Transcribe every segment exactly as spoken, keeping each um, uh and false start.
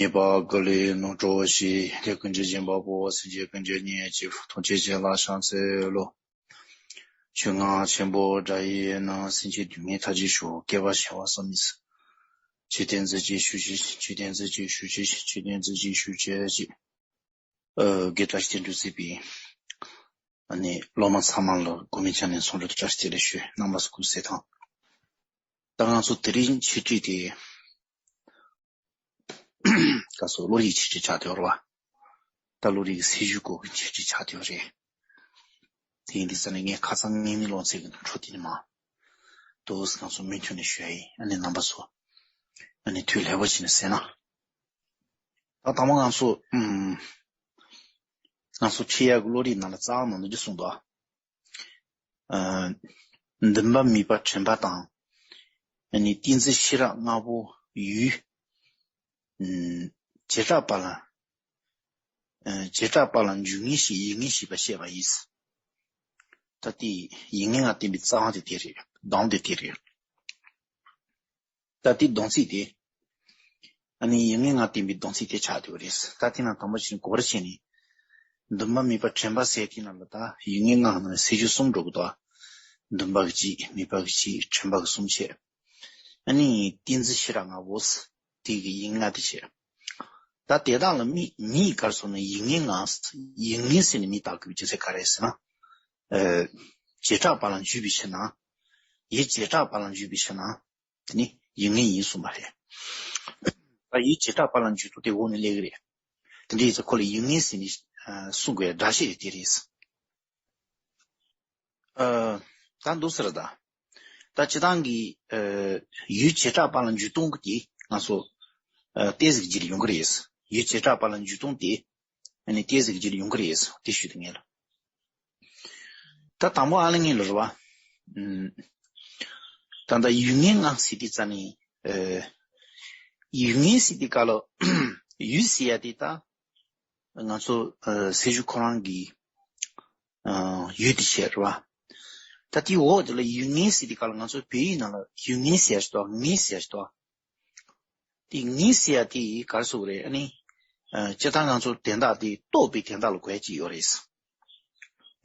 ཉེས་པ་ཀུན་ལས་ནོར་འཁྲུལ་ཞི། ལས་ཀུན་གྱི་སྦྱིན་པ་པོ། སེམས་ཅན་ཀུན་གྱི་གཉེན་གཅིག་ཐམས་ཅད་མཁྱེན་ལ་ཕྱག་འཚལ་ལོ། ཆོས་རྔ་ཆེན་པོ་སྒྲ་ཡིས་ནི། སེམས་ཅན་སྡུག་བསྔལ་མཐའ་ཡས་ཤོག་སྐྱེ་བ་ཞི་བ་གསུམ་ཡིན། ཆོས་བསྟན་མཛད་ཅིག་ཞུ་ཅིག་ཆོས་བསྟན་མཛད་ཅིག་ཞུ་ཅིག་ཆོས་བསྟན་མཛད་ཅིག་ཞུ་ཅིག་ཨ། དགེ་བཀྲ་ཤིས་དོན་གྲུབ་གཙོས་པའི་ཨ་ནི་སློབ་མ་ཚང་མ་ལ་གོ་མིན་ཅན་ནས་ཚོགས་གྲོལ་དུ་བཀྲ་ཤིས་བདེ་ལེགས་ཞུ། རྣམ་པ་ཚོ་སྐུ་གཟུགས་གསལ་ཐང་། ད་ང་ཚོ་དེ་རིང་འཆད་ཁྲིད་དེ་ག་སོ་བློ་རིག་འཆད་ཁྲིད་ཆགས་བསྡད་ཡོད་རེད་བ། ད་བློ་རིག་གི་ཚེ་གཞུག་སྐོར་གྱི་འཆད་ཁྲིད་ཆགས་བསྡད་ཡོད་རེད། དེ་ཡིན་དུས་ཙང་ནས་ངས་ཁ་སང་ངའི་མི་ལོ་ཚད་ཀྱི་འཕྲོ་དེ་ནས་མ་དུ་ང་ཚོ་མུ་མཐུད་ནས་ཞུ་ཡ་ཡིན། ཨ་ནི་རྣམ་པ་ཚོ་ཨ་ནི་དུས་ལྷག་པ་བྱས་ནས་གསན་ན། ད་དང་པོ་ང་ཚོ་ཨུམ། ང་ཚོ་ཁྲིད་ཡག་གི་བློ་རིག་ནང་ལ་རྩ་བ་ནང་འདི་གསུངས་འདུག་ཨ། འདུན་པ་མེད་པ་དྲན་པ་དང་། ཨ་ནི་ཏིང་འཛིན་ཤེས་རབ་ལྔ་པོ་ཡུལ། ཨུམ། བྱེ་བྲག་པ་ལ། ཨ། བྱེ་བྲག་པ་ལ་འཇུག་ངེས་ཤེས་ཡིན་ངེས་ཤེས་པ་བཤད་པ་ཡིན། ད་ལྟའི་ཡིན་ངེས་ལྔ་བསྟན་པའི་རྩ་བ་དེ་དེ་རེད། གདངས་དེ་དེ་རེད། ད་ལྟའི་སྡོམ་ཚིག་དེ། ཨ་ནི་ཡིན་ངེས་ལྔ་བསྟན་པའི་སྡོམ་ཚིག་དེ་ཆགས་བསྡད་པ་རེད། ད་དེ་ནང་དང་པོ་ཞིག་གོ་བར་བྱས་ནས། འདུན་པ་མེད་པ་དྲན་པ་ཟེར་དེ་ནང་ལ་ད་ཡིན་ངེས་ལྔ་ནང་ཚེ་གཞུག་གསུམ་འགྲོ་གི་འདུག་འདུན་པ་གི་གཅིག་མེད་པ་གི་གཅིག་དྲན་པ་གི་གསུམ་བྱས། ཨ་ནི་ཏིང་འཛིན་ཤེས་རབ་ལྔ་པོ། དེ་གི་ཡིན་ལྔ་དེ་བྱས། ད་དེ་དག་ལ་མིག་མིག་ག་རེ་ཟེར་ན་ཡིན་ངེས་ལྔ། ཡིན་ངེས་ཟེར་ནས་མིང་བཏགས་དགོས་པའི་རྒྱུ་མཚན་ག་རེ་ཟེར་ན། ཨ། བྱེ་བྲག་པ་ལ་འཇུག་པའི་ཕྱིར་ན། ཡུལ་བྱེ་བྲག་པ་ལ་འཇུག་པའི་ཕྱིར་ན། དེ་ནི་ཡིན་ངེས་ཡིན་གསུངས་པ་རེད། ད་ཡུལ་བྱེ་བྲག་པ་ལ་འཇུག་ཐུབ་དེ་འོག་ནས་སླེབས་ཀྱི་རེད། དེ་འདྲ་ཡིན་ཙང་ཁོ་ལ་ཡིན་ངེས་ཟེར་ནས་གསུང་དགོས་ཡ་སྒྲ་བཤད་དེ་རེད། ཨ། ད་འདུག་ཟེར་ད། ད་སྤྱིར་བཏང་གི་ཨ། ཡུལ་བྱེ་བྲག་པ་ལ་འཇུག་སྟངས་ཀྱི་ང་ཚོ་ཨ། ཏོག་ཙམ་རྗེས་ལ་ཡོང་གི་རེད། ཡུལ་བྱེ་བྲག་པ་ལ་འཇུག་སྟངས་དེ། ཨ་ནི་ཏོག་ཙམ་རྗེས་ལ་ཡོང་གི་རེད། དེ་ཞུ་དེ་ངེས་ལ། ད་དང་པོ་ཨ་ལ་ངེས་ལ་རེད་བ། ཨུམ། ད་ལྟ་ཡུལ་ངེས་ལྔ་ཟེར་དུས་ཙ་ནས། ཨ། ཡུལ་ངེས་ཟེར་དུས་སྐབས་ལ་ཡུལ་ཟེར་ཡ་དེ་ད་ང་ཚོ་ཨ། ཚེ་གཞུག་ཁོ་རང་གི་ཨ། ཡུལ་དེ་བཤད་རེད་བ། ད་དེའི་འོག་དེ་ལ་ཡུལ་ངེས་ཟེར་དུས་སྐབས་ལ་ང་ཚོ་བོད་ཡིག་ནང་ལ་ཡུལ་ངེས་ཟེར་ཡ་ཞིག་འདུག་ངེས་ཟེར་ཡ་ཞིག་འདུག་དེ་ངེས་ཟེར་ཡ་དེ་ག་རེ་ཟེར་དགོས་རེད། ཨ་ནི། ཨ། སྤྱིར་བཏང་ང་ཚོ་དོན་དག་དེ་རྟོགས་པའི་དོན་དག་ལ་གོ་ཡ་ཅིག་ཡོད་རེད།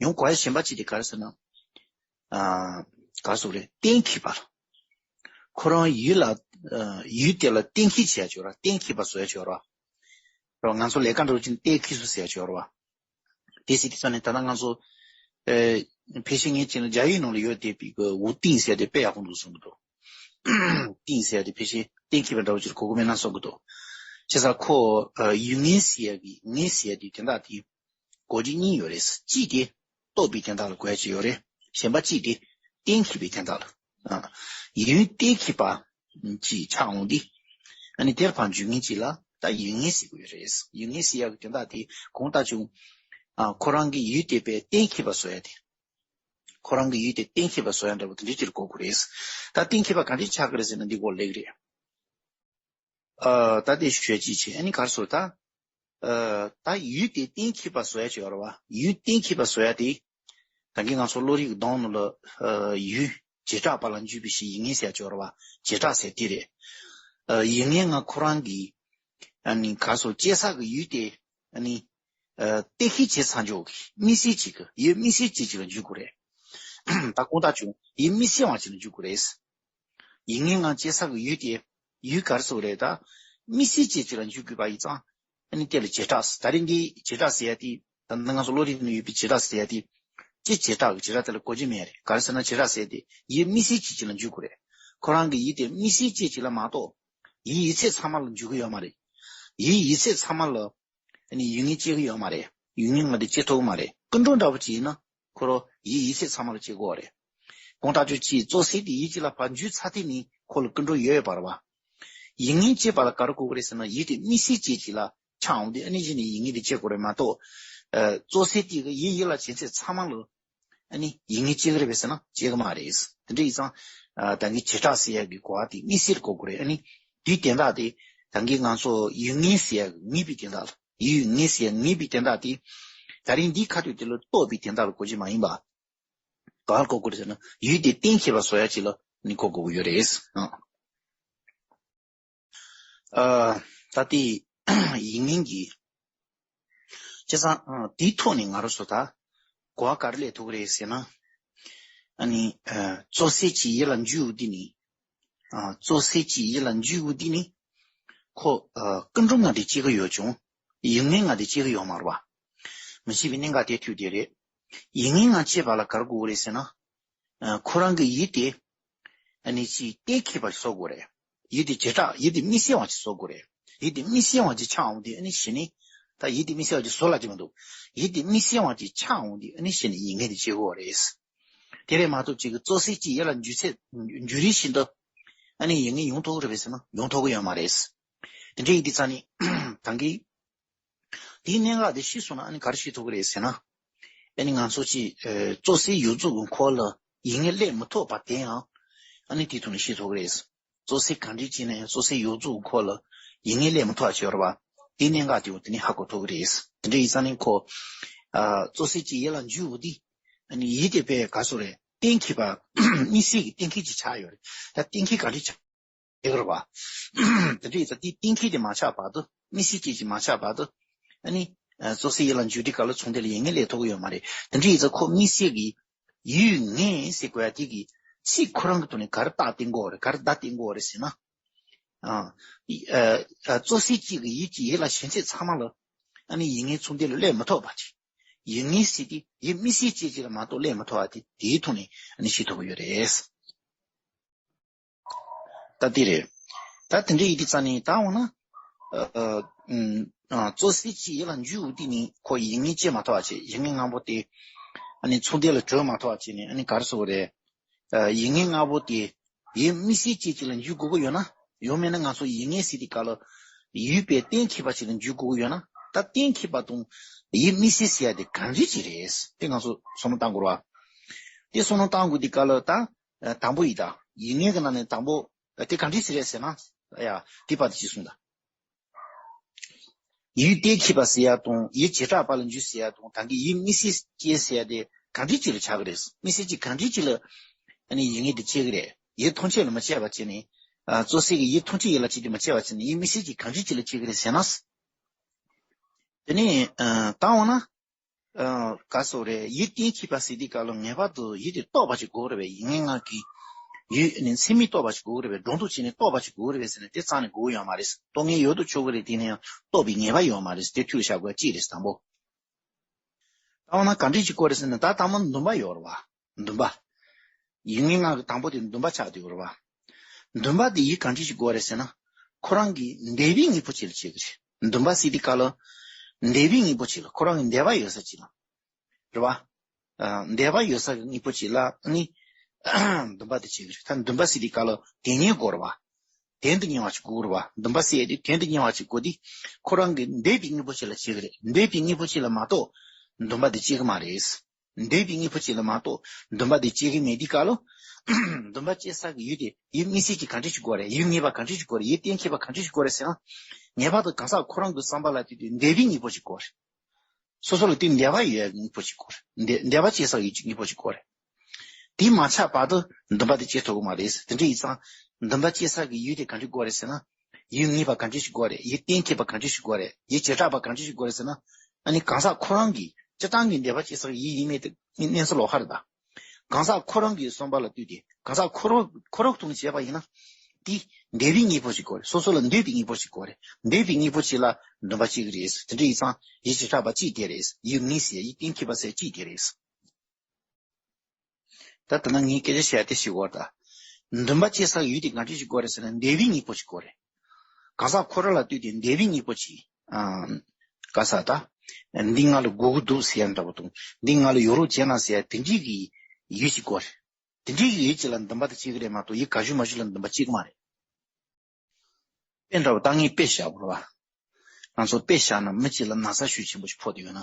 ཡང་གོ་ཡ་གཞན་པ་ཅིག་དེ་ག་རེ་ཟེར་ན། ཨ། ག་རེ་ཟེར་དགོས་རེད། གཏན་འཁེལ་བ་ལ། ཁོ་རང་ཡུལ་ལ། ཨ། ཡུལ་དེ་ལ་གཏན་འཁེལ་བྱེད་ཡ་ཅིག་ཡོད་རེད། གཏན་འཁེལ་བ་བཟོ་ཡ་ཅིག་ཡོད་རེད། རེད་བ། ང་ཚོ་ལས་ཀ་འདྲ་བོ་ཅིག་ནི་གཏན་འཁེལ་སོང་ཟེར་ཡ་ཅིག་ཡོད་རེད་བ། དེ་ཟེར་དུས་ཙ་ནས་ད་ལྟ་ང་ཚོ། ཨེ། ཕལ་ཆེར་ངས་བྱས་ན་རྒྱ་ཡིག་ནང་ལ་ཡོད་བསྡད་པའི་གི་ཝུ་ཏིང་ཟེར་དེ་དཔེ་ཡག་པོ་འདུག་གསུང་གི་འདུག་ཏིང་ཟེར་དེ་ཕལ་ཆེར་གཏན་འཁེལ་བ་འདྲ་བོ་ཅིག་གོ་གི་མེད་ན་གསུང་གི་འདུག་བྱས་ཙང་ཁོ། ཨ། ཡུལ་ངེས་ཟེར་ཡ་གི་ངེས་ཟེར་ཡ་དེ་དོན་དག་དེ་གོ་རྒྱུ་གཉིས་ཡོད་རེད། གཅིག་དེ་རྟོགས་པའི་དོན་དག་ལ་གོ་ཡ་ཅིག་ཡོད་རེད། གཞན་པ་གཅིག་དེ་གཏན་འཁེལ་བའི་དོན་དག་ལ། ཨ། ཡུལ་གཏན་འཁེལ་བ། ཅིག་ཆགས་འོང་དུས། ཨ་ནི་དེར་ཕར་འཇུག་མཁན་ཅིག་ལ་ད་ཡུལ་ངེས་ཟེར་གྱི་ཡོད་རེད། ཡུལ་ངེས་ཟེར་ཡག་གི་དོན་དག་དེ་གང་ལྟར་བྱུང་། ཨ། ཁོ་རང་གི་ཡུལ་དེ་དཔེ་གཏན་འཁེལ་བ་བཟོ་ཡ་དེ། ཁོ་རང་གི་ཡུལ་དེ་གཏན་འཁེལ་བ་བཟོ་ཡ་འདྲ་བོ་དེ་འདྲ་ཅིག་ལ་གོ་དགོས་རེད། ད་གཏན་འཁེལ་བ་ག་འདྲ་ཆགས་ཀྱི་རེད་ཟེར་ན་འདི་སྐོར་ལབ་ཀྱི་རེད། ཨ། ད་དེ་ཞོད་ཅིག་བྱས། ཨ་ནི་ག་རེ་ཟེར་ད། ཨ། ད་ཡུལ་དེ་གཏན་འཁེལ་བ་བཟོ་ཡ་ཅིག་ཡོད་རེད་བ། ཡུལ་གཏན་འཁེལ་བ་བཟོ་ཡ་དེ། ད་གིན་ང་ཚོ་བློ་རིག་གི་གདངས་ནང་ལ། ཨ། ཡུལ་བྱེ་བྲག་པ་ལ་འཇུག་པའི་ཕྱིར་ཡིན་ངེས་ཟེར་ཡ་ཅིག་ཡོད་རེད་བ། བྱེ་བྲག་ཟེར་དེ་རེད། ཨ། ཡིན་ངེས་ལྔ་ཁོ་རང་གི། ཨ་ནི་ག་རེ་ཟེར་སྐྱེ་ས་གི་ཡུལ་དེ། ཨ་ནི། ཨ། གཏན་འཁེལ་བྱས་ཚར་འཇོག་གི་དམིགས་བསལ་ཅིག་གི་ཡུལ་དམིགས་བསལ་ཅིག་ཅིག་ལ་འཇུག་དགོས་རེད། ད་གང་ལྟར་བྱུང་ཡུལ་དམིགས་བསལ་བ་ཅིག་ལ་འཇུག་དགོས་རེད། ཡིན་ངེས་ལྔ་སྐྱེ་ས་གི་ཡུལ་དེ། ཡུལ་ག་རེ་ཟེར་དགོས་རེད་ད། དམིགས་བསལ་ཅིག་ཅིག་ལ་འཇུག་དགོས་པ་ཡིན་ཙང་། ཨ་ནི་དེ་ལ་བྱེ་བྲག་ཟེར། ད་རིང་གི་བྱེ་བྲག་ཟེར་ཡ་དེ། ད་ནི་ང་ཚོ་བློ་རིག་ནང་ཡོད་པའི་བྱེ་བྲག་ཟེར་ཡ་དེ། སྤྱིར་བྱེ་བྲག་གི་བྱེ་བྲག་དེ་ལ་གོ་རྒྱུ་མེད་རེད། ག་རེ་ཟེར་ན་བྱེ་བྲག་ཟེར་ཡ་དེ་ཡུལ་དམིགས་བསལ་ཅིག་ཅིག་ལ་འཇུག་དགོས་རེད། ཁོ་རང་གི་ཡུལ་དེ་དམིགས་བསལ་ཅིག་ཅིག་ལ་མ་གཏོགས། ཡུལ་ཡིད་ཆེས་ཚང་མ་ལ་འཇུག་གི་ཡོད་མ་རེད། ཡུལ་ཡིད་ཆེས་ཚང་མ་ལ། ཨ་ནི་ཡུལ་ངེས་སྐྱེ་གི་ཡོད་མ་རེད། ཡུལ་ངེས་ལྔ་དེ་སྐྱེ་ཐུབ་ཀྱི་མ་རེད། ཀུན་འགྲོ་འདྲ་བོ་ཅིག་ཡིན་ན། ཁོ་རང་ཡུལ་ཡིད་ཆེས་ཚང་མ་ལ་སྐྱེ་དགོས་པ་རེད། གང་ལྟར་ཅིག་གཙོ་ཆེ་དེ་ཡུལ་གཅིག་ལ་ཕར་འཇུག་ཚར་དུས་ནི་ཁོ་ལ་ཀུན་འགྲོ་ཡོད་ཡོད་པ་རེད་བ། ཡུལ་ངེས་སྐྱེ་བ་ལ་ག་རེ་དགོས་ཀྱི་རེད་ཟེར་ན་ཡུལ་དེ་དམིགས་བསལ་ཅིག་ཅིག་ལ་ཆགས་འོང་དུས་ཨ་ནི་གཞི་ནས་ཡུལ་ངེས་དེ་སྐྱེ་དགོས་རེད་མ་གཏོགས། ཨ། གཙོ་ཆེ་དེ་གི་ཡུལ་ཡིད་ལ་བྱེད་ཚད་ཚང་མ་ལ། ཨ་ནི་ཡུལ་ངེས་སྐྱེ་གི་རེད་པས་ཟེར་ན་སྐྱེ་གི་མ་རེད། དེ་འདྲ་ཡིན་ཙང་། ཨ། ད་གིན་བྱེ་བྲག་ཟེར་ཡག་གི་གོ་བ་དེ་དམིགས་བསལ་གོ་དགོས་རེད། ཨ་ནི་དེའི་དོན་དག་དེ་ད་གིན་ང་ཚོ་ཡུལ་ངེས་ཟེར་ཡག་གི་ངེས་པའི་དོན་དག་ལ། ཡུལ་ངེས་ཟེར་ཡག་ངེས་པའི་དོན་དག་དེ། ད་རིང་འདིའི་ཁ་ཐུག་དེ་ལ་རྟོགས་པའི་དོན་དག་ལ་གོ་རྒྱུ་མ་ཡིན་པ། ག་ལ་གོ་དགོས་རེད་ཟེར་ན་ཡུལ་དེ་གཏན་འཁེལ་བ་བཟོ་ཡག་ཅིག་ལ་ནི་གོ་དགོས་ཀྱི་ཡོད་རེད། ཨ། ཨ། ད་དེ། ཡིད་ངན་གྱི། བྱས་ཙང་དེའི་ཐོག་ནས་ང་རང་ཚོ་ད་གོ་བ་ག་རེ་ལེན་ཐུབ་ཀྱི་རེད་ཟེར་ན། ཨ་ནི་ཙོག་སེ་གཅིག་ཡིད་ལ་འཇུ་འོ་དེ་ནི། ཙོག་སེ་གཅིག་ཡིད་ལ་འཇུ་འོ་དེ་ནི། ཁོ་ཀུན་འགྲོ་ང་དེ་སྐྱེ་གི་ཡོད་ཀྱང་ཡིད་ངན་ང་དེ་སྐྱེ་གི་ཡོད་མ་རེད་བ། མི་ཤེས་པའི་གནད་འགག་དེ་ཐུག་དེ་རེད། ཡིད་ངན་ང་སྐྱེ་བ་ལ་ག་རེ་དགོས་རེད་ཟེར་ན། ཁོ་རང་གི་ཡིད་དེ། ཨ་ནི་ཅིག་གཏན་འཁེལ་བ་ཞིག་བཟོ་དགོས་རེད། ཡིད་དེ་བྱེ་བྲག་ཡིད་དེ་དམིགས་བསལ་བ་ཅིག་བཟོ་དགོས་རེད། ཡིད་དེ་དམིགས་བསལ་བ་ཅིག་ཆགས་འོང་དུས་ཨ་ནི་གཞི་ནས། ད་ཡིད་དེ་དམིགས་བསལ་བ་ཅིག་བཟོ་ལབ་ཀྱི་མི་འདུག་ཡིད་དེ་དམིགས་བསལ་བ་ཅིག་ཆགས་འོང་དུས་ཨ་ནི་གཞི་ནས་ཡིད་ངན་དེ་སྐྱེ་གི་ཡོད་རེད། དེ་རེད་མ་གཏོགས་ཅིག་གི་ཙོག་སེ་གཅིག་ཡིད་ལ་འཇུ་ཚེ་འཇུ་རིན་བཞིན་དུ། ཨ་ནི་ཡིད་ངན་ཡོང་ཐུབ་ཀྱི་རེད་པས་ཟེར་ན་ཡོང་ཐུབ་ཀྱི་ཡོད་མ་རེད། དེ་འདྲ་ཡིན་དུས་ཙང་ནི། ད་གིན། དེའི་གནད་འགག་དེ་ཤེས་སོང་ན་ཨ་ནི་ག་རེ་ཤེས་ཐུབ་ཀྱི་རེད་ཟེར་ན། ཨ་ནི་ང་ཚོ་ཅིག་ཙོག་སེ་ཡོངས་རྫོགས་ཀྱི་འཁོར་ལ་ཡིད་ངན་སླེབས་མི་ཐུབ་པ་དེ་ཡང་ཨ་ནི་དེའི་ཐོག་ནས་ཤེས་ཐུབ་ཀྱི་རེད། ཙོག་སེ་ག་འདྲ་བྱས་ན་ཡང་ཙོག་སེ་ཡོངས་རྫོགས་ཀྱི་འཁོར་ལ་ཡིད་ངན་སླེབས་མི་ཐུབ་པ་ཅིག་ཡོད་རེད་བ། དེའི་གནད་འགག་དེ་འོ་དེ་ནས་ཧ་གོ་ཐུབ་ཀྱི་རེད། དེ་འདྲ་ཡིན་ཙང་ནི་ཁོ། ཙོག་སེ་གཅིག་ཡིད་ལ་འཇུ་འོ་དེ། ཨ་ནི་ཡིད་དེ་དཔེ་ག་ཚོད་རེད། གཏན་འཁེལ་བ། དམིགས་བསལ་གྱི་གཏན་འཁེལ་ཅིག་ཆགས་ཡོད་རེད། ད་གཏན་འཁེལ་ག་འདྲ་ཆགས། དེ་གར་བ། དེ་འདྲ་ཡིན་ཙང་དེ་གཏན་འཁེལ་དེ་མ་ཆགས་བར་དུ་དམིགས་བསལ་ཅན་ཞིག་མ་ཆགས་བར་དུ། ཨ་ནི། ཙོག་སེ་ཡིད་ལ་འཇུ་དུས་སྐབས་ལ་ཚོང་དེ་ལ་ཡིད་ངན་སླེབས་ཐུབ་ཀྱི་ཡོད་མ་རེད། དེ་འདྲ་ཡིན་ཙང་ཁོ་དམིགས་བསལ་གྱི། ཡིད་ངན་ཟེར་དགོས་ཡ་དེ་གི། ཚིག་ཁོ་རང་གི་ཐོག་ནས་ག་རེ་རྟགས་བསྟན་དགོས་རེད་ག་རེ་བརྡ་བསྟན་དགོས་རེད་ཟེར་ན། ཨ། ཙོག་སེ་གཅིག་གི་ཡིད་ཀྱི་ཡིད་ལ་ཞེན་ཚད་ཚང་མ་ལ། ཨ་ནི་ཡིད་ངན་ཚོང་དེ་ལ་སླེབས་མི་ཐུབ་པ་ཅིག་ཡིད་ངན་ཟེར་དེ་ཡིད་དམིགས་བསལ་ཅན་ཅིག་ལ་མ་གཏོགས་སླེབས་མི་ཐུབ་པ་དེ་དེའི་ཐོག་ནས་ཨ་ནི་ཤེས་ཐུབ་ཀྱི་ཡོད་རེད། ད་དེ་རེད། ད་དེ་འདྲ་ཡིན་དུས་ཙང་ནི་ད་འོ་ན། ཨ། ཨ། ཙོག་སེ་གཅིག་ཡིད་ལ་འཇུ་འོ་དེ་ནི་ཁོ་ཡིད་ངན་སྐྱེ་མ་ཐུབ་པ་བྱས་ཡིད་ངན་ལྔ་པོ་དེ། ཨ་ནི་ཚོང་དེ་ལ་གྲོལ་མ་ཐུབ་པ་བྱས་ནས་ཨ་ནི་ག་རེ་ཟེར་དགོས་རེད། ཨ། ཡིད་ངན་ལྔ་པོ་དེ། ཡིད་དམིགས་བསལ་ཅན་ཅིག་ལ་འཇུ་དགོས་ཀྱི་ཡོད་ན། ཡང་མིན་ན་ང་ཚོ་ཡིད་ངན་ཟེར་དུས་སྐབས་ལ། ཡུལ་དཔེ་གཏན་འཁེལ་བ་ཅིག་ལ་འཇུ་དགོས་ཀྱི་ཡོད་ན། ད་གཏན་འཁེལ་བ་དང་། ཡིད་དམིགས་བསལ་ཟེར་ཡ་དེ་གང་འདྲ་ཅིག་རེད། དེ་ང་ཚོ་བསམ་བློ་བཏང་དགོས་རེད་བ། དེ་བསམ་བློ་བཏང་དགོས་དུས་སྐབས་ལ་ད། དང་པོ་ཡིན་ད། ཡིད་ངན་གྱི་ནང་ནས་དང་པོ། དེ་གང་འདྲ་ཞིག་རེད་ཟེར་ན། ཡ། དེ་པ་དེ་ཅིག་གསུངས་ད། ཡུལ་གཏན་འཁེལ་བ་ཟེར་ཡ་དང་ཡུལ་བྱེ་བྲག་པ་ལ་འཇུ་ཟེར་ཡ་དང་ད་གིན་ཡིད་དམིགས་བསལ་ཅན་ཟེར་ཡ་དེ་གང་འདྲ་ཅིག་ལ་ཆགས་ཀྱི་རེད། དམིགས་བསལ་ཅན་གང་འདྲ་ཅིག་ལ། ཨ་ནི་ཡིད་ངན་དེ་སྐྱེ་གི་རེད། ཡིད་ཐམས་ཅད་ལ་མ་སྐྱེ་བ་བྱས་ནས། ཙོག་སེ་གི་ཡིད་ཐམས་ཅད་ཡིད་ལ་སྐྱེ་དེ་མ་སྐྱེ་བ་བྱས་ནས་ཡིད་དམིགས་བསལ་ཅན་གང་འདྲ་ཅིག་ལ་སྐྱེ་གི་རེད་ཟེར་ན། དེ་ནས་ད་འོ་ན། ཨ། ག་ཟེར་རེད། ཡིད་གཏན་འཁེལ་བ་ཟེར་དུས་སྐབས་ལ་ངེས་པར་དུ་ཡིད་དེ་རྟོགས་པ་ཅིག་དགོས་རེད་པས། ཡིད་ངན་ལྔ་གི་ཡུལ་ནི་མཚན་མས་རྟོགས་པ་ཅིག་དགོས་རེད་པས། སྒྲོ་འདོགས་བྱས་ནས་རྟོགས་པ་ཅིག་དགོས་རེད་པས་ཟེར་ན་དེ་རྩ་ནས་དགོས་ཡོད་མ་རེད། རྟོགས་ངེས་ཡོད་དུ་ཆུག་གི་རེད། དེ་ནས་ཡང་རྟོགས་པའི་ངེས་པ་ཡོད་མ་རེད། དེ་འཐུས་ལ་བཞག་དགོས་ཅིག་རེད་དང་པོ། ད་འོ་ན་ག་འདྲ་ཅིག་དགོས་རེད་ཟེར་ན་ད་དང་པོ་འདུན་པ་ཡོད་རེད་པ། འདུན་པ། ཡིད་ངན་ལྔ་གི་དང་པོ་དེ་འདུན་པ་ཆགས་བསྡད་ཡོད་རེད་པ། འདུན་པ་དེ་ཡིད་གང་འདྲ་ཞིག་དགོས་རེད་ཟེར་ན། ཁོ་རང་གི་འདས་པའི་དངོས་པོ་ཅིག་ལ་བྱེད་ཀྱི་རེད། འདུན་པ་ཟེར་དུས་སྐབས་ལ། འདས་པའི་དངོས་པོ་ཅིག་ལ་ཁོ་རང་གི་འདས་པ་ཡོད་ས་ཅིག་ལ། རེད་པ། ཨ། འདས་པ་ཡོད་ས་གི་དངོས་པོ་ཅིག་ལ་ནི། འདུན་པ་དེ་བྱེད་ཀྱི་རེད། ད་འདུན་པ་ཟེར་དུས་སྐབས་ལ་དེ་ཉིད་དགོས་རེད་པ། དོན་དུ་གཉེར་བ་ཅིག་དགོས་རེད་པ། འདུན་པ་ཟེར་ཡས་དེ་དོན་དུ་གཉེར་བ་ཅིག་དགོས་དུས། ཁོ་རང་གི་འདས་པའི་དངོས་པོ་ཅིག་ལ་བྱེད་ཀྱི་རེད། འདས་པའི་དངོས་པོ་ཅིག་ལ་མ་གཏོགས། འདུན་པ་དེ་བྱེད་ཀྱི་མ་རེད། འདས་པའི་དངོས་པོ་ཅིག་ལ་མ་གཏོགས་འདུན་པ་དེ་སྐྱེ་གི་མེད་དུས་སྐབས་ལ། འདུན་པ་སྐྱེ་ས་གི་ཡུལ་དེ་ཡུལ་དམིགས་བསལ་གྱི་གང་འདྲ་ཞིག་དགོས་རེད། ཡུལ་ངེས་པ་གང་འདྲ་ཞིག་དགོས་རེད། ཡུལ་གཏན་འཁེལ་བ་གང་འདྲ་ཞིག་དགོས་རེད་ཟེར་ན། ངེས་པར་དུ་གང་ཟག་ཁོ་རང་གི་བསམ་པ་ལ་ལྟོས་ཏེ་འདས་པའི་དངོས་པོ་ཞིག་དགོས་རེད། སོ་སོ་ལ་དེ་འདས་པ་ཡོད་ཡ་གི་དངོས་པོ་ཞིག་དགོས་རེད། འདས་འདས་པ་སྐྱེ་ས་གི་ཡུལ་གྱི་དངོས་པོ་ཞིག་དགོས་རེད། དེ་མ་ཆགས་བར་དུ་འདུན་པ་དེ་སྐྱེ་ཐུབ་ཀྱི་མ་རེད། དེ་འདྲ་ཡིན་ཙང་། འདུན་པ་སྐྱེ་ས་གི་ཡུལ་དེ་གང་འདྲ་དགོས་རེད་ཟེར་ན། ཡུལ་ངེས་པ་གང་འདྲ་ཞིག་དགོས་རེད། ཡུལ་གཏན་འཁེལ་བ་གང་འདྲ་ཞིག་དགོས་རེད། ཡུལ་བྱེ་བྲག་པ་གང་འདྲ་ཞིག་དགོས་རེད་ཟེར་ན། ཨ་ནི་གང་ཟག་ཁོ་རང་གི་སྤྱིར་བཏང་གི་འདས་པ་སྐྱེ་ས་གི་ཡུལ་ཡིན་མེད་དེ་གནས་ཚུལ་ལོགས་ཀ་རེད་ད། གང་ཟག་ཁོ་རང་གི་བསམ་པ་ལ་ལྟོས་ཏེ་གང་ཟག་ཁོ་རང་ཁོ་རང་ཐོག་ནས་བྱས་པ་ཡིན་ན། དེ་འདས་པའི་དངོས་པོ་ཞིག་དགོས་རེད། སོ་སོ་ལ་འདས་པའི་དངོས་པོ་ཞིག་དགོས་རེད། འདས་པའི་དངོས་པོ་ཞིག་ལ་འདུན་པ་སྐྱེ་གི་རེད། དེ་འདྲ་ཡིན་ཙང་ཡུལ་བྱེ་བྲག་པ་གཅིག་དེ་རེད། ཡུལ་ངེས་ཟེར་ཡུལ་གཏན་འཁེལ་བ་ཟེར་གཅིག་དེ་རེད། ད་ལྟ་ན་ངས་སྐད་ཆ་བཤད་དེ་ཞིག་བར་ད། འདུན་པ་སྐྱེ་ས་ཡུལ་དེ་གང་འདྲ་ཞིག་དགོས་རེད་ཟེར་ན་འདས་པའི་དངོས་པོ་ཞིག་དགོས་རེད། གང་ཟག་ཁོ་རང་ལ་ལྟོས་ཏེ་འདས་པའི་དངོས་པོ་ཞིག་ཨ། ག་ས་ད། འདི་ང་ལ་དགོས་ཀྱི་འདུག་ཟེར་ཡ་འདྲ་པོ་དང་། འདི་ང་ལ་ཡོད་རོགས་བྱས་ན་ཟེར་ཡ་དེ་འདྲའི་གི་ཡུལ་ཞིག་དགོས་རེད། དེ་འདྲའི་གི་ཡུལ་ཅིག་ལ་འདུན་པ་དེ་སྐྱེ་གི་རེད་མ་གཏོགས་ཡུལ་ག་ཞུ་མ་ཞུ་ལ་འདུན་པ་སྐྱེ་གི་མ་རེད། དཔེ་འདྲ་པོ་ད་ངས་དཔེ་བཞག་པ་རེད་པ། ང་ཚོ་དཔེ་བཞག་ན་མི་གཅིག་ལ་ན་ཚ་ཤུགས་ཆེན་པོ་ཞིག་ཕོག་བསྡད་ཡོད་ན།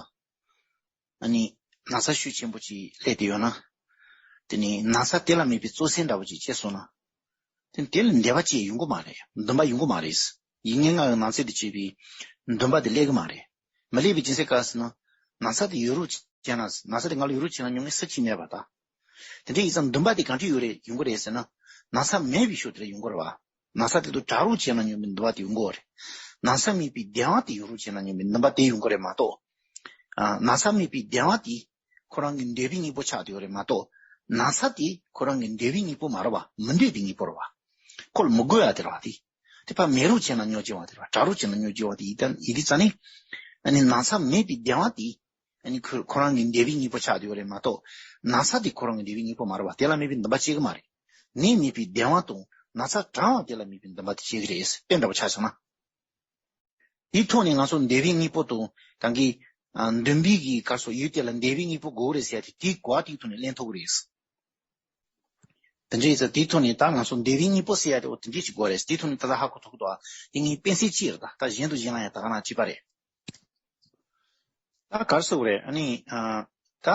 ཨ་ནི། ན་ཚ་ཤུགས་ཆེན་པོ་ཅིག་སླེབས་བསྡད་ཡོད་ན། དེ་ནི་ན་ཚ་དེ་ལ་དམིགས་པའི་ཙོག་སེ་འདྲ་པོ་ཅིག་སྐྱེས་སོང་ན། དེ་དེ་ལ་འདས་པ་ཅིག་ཡོང་གི་མ་རེད། འདུན་པ་ཡོང་གི་མ་རེད། ཡིད་ངན་ལྔ་ཡི་ནང་ཚན་དུ་བྱས་པའི་འདུན་པ་དེ་སླེབས་ཀྱི་མ་རེད། མི་སླེབས་པའི་རྒྱུ་མཚན་ག་རེ་ཟེར་ན། ན་ཚ་དེ་ཡོད་རོགས་བྱས་ན། ན་ཚ་དེ་ང་ལ་ཡོད་རོགས་བྱས་ན་ཉོ་མཁན་སུ་གཅིག་མེད་པ་དང་། དེ་འདྲ་ཡིན་ཙང་འདུན་པ་དེ་གང་འདྲ་ཡོད་རེད་ཡོང་གི་རེད་ཟེར་ན། ན་ཚ་མེད་པའི་ཤུགས་དེ་ལ་ཡོང་གི་རེད་པ། ན་ཚ་དེ་ཚོ་དྲག་རོགས་བྱས་ན་ཉོ་མཁན་འདུན་པ་དེ་ཡོང་གི་རེད། ན་ཚ་མེད་པའི་བདེ་བ་དེ་ཡོད་རོགས་བྱས་ན་སྙམ་པའི་འདུན་པ་དེ་ཡོང་གི་རེད་མ་གཏོགས། ཨ། ན་ཚ་མེད་པའི་བདེ་བ་དེ་ཁོ་རང་གི་འདོད་པའི་དངོས་པོ་ཆགས་བསྡད་ཡོད་རེད་མ་གཏོགས། ན་ཚ་དེ་ཁོ་རང་གི་འདོད་པའི་དངོས་པོ་མ་རེད་བ། མི་འདོད་པའི་དངོས་པོ་རེད་བ། ཁོ་ལ་མི་དགོས་ཡ་དེ་རེད་བ་དེ། དེ་ཕར་མེད་རོགས་བྱས་ན་སྙོམས་སྐྱེ་བ་དེ་རེད་བ། བྲལ་རོགས་བྱས་ན་སྙོམས་སྐྱེ་བ་དེ་ཡིན་ད་ཡིན་དུས་ཙང་ནས། ཨ་ནི་ན་ཚ་མེད་པའི་བདེ་བ་དེ། ཨ་ནི་ཁོ་ཁོ་རང་གི་འདོད་པའི་དངོས་པོ་ཆགས་བསྡད་ཡོད་རེད་མ་གཏོགས། ན་ཚ་དེ་ཁོ་རང་གི་འདོད་པའི་དངོས་པོ་མ་རེད་བ། དེ་ལ་དམིགས་པའི་འདུན་པ་སྐྱེ་གི་མ་རེད། ནད་མེད་པའི་བདེ་བ་དང་ན་ཚ་བྲལ་བ་དེ་ལ་དམིགས་པའི་འདུན་པ་དེ་སྐྱེ་གི་རེད། དཔེ་འདྲ་པོ་ཆ་བཞག་ན། དེའི་ཐོག་ནས་ང་ཚོ་འདོད་པའི་དངོས་པོ་དང་གང་གི། ཨ། འདུན་པའི་གི་སྐབས་སུ་ཡུལ་དེ་ལ་འདོད་པའི་དངོས་པོ་དགོས་རེད་ཟེར་ཡ་དེ་དེའི་གོ་བ་དེའི་ཐོག་ནས་ལེན་ཐུབ་ཀྱི་རེད། དེ་འདྲ་ཡིན་ཙང་དེའི་ཐོག་ནས་ད་ང་ཚོ་འདོད་པའི་དངོས་པོ་ཟེར་ཡ་དེ་འོ་དེ་འདྲས་ཅིག་དགོས་རེད། དེའི་ཐོག་ནས་ད་ལྟ་ཧ་གོ་ཐུབ་ཀྱི་འདུག་ཨ། དེ་ངའི་དཔེ་ཚིག་ཅིག་རེད། ད་ད་གཞན་དུ་གཞན་ལ་ཡང་ད་ག་ན་བྲིས་པ་རེད། ད་ག་རེ་ཟེར་དགོས་རེད། ཨ་ནི། ཨ། ད་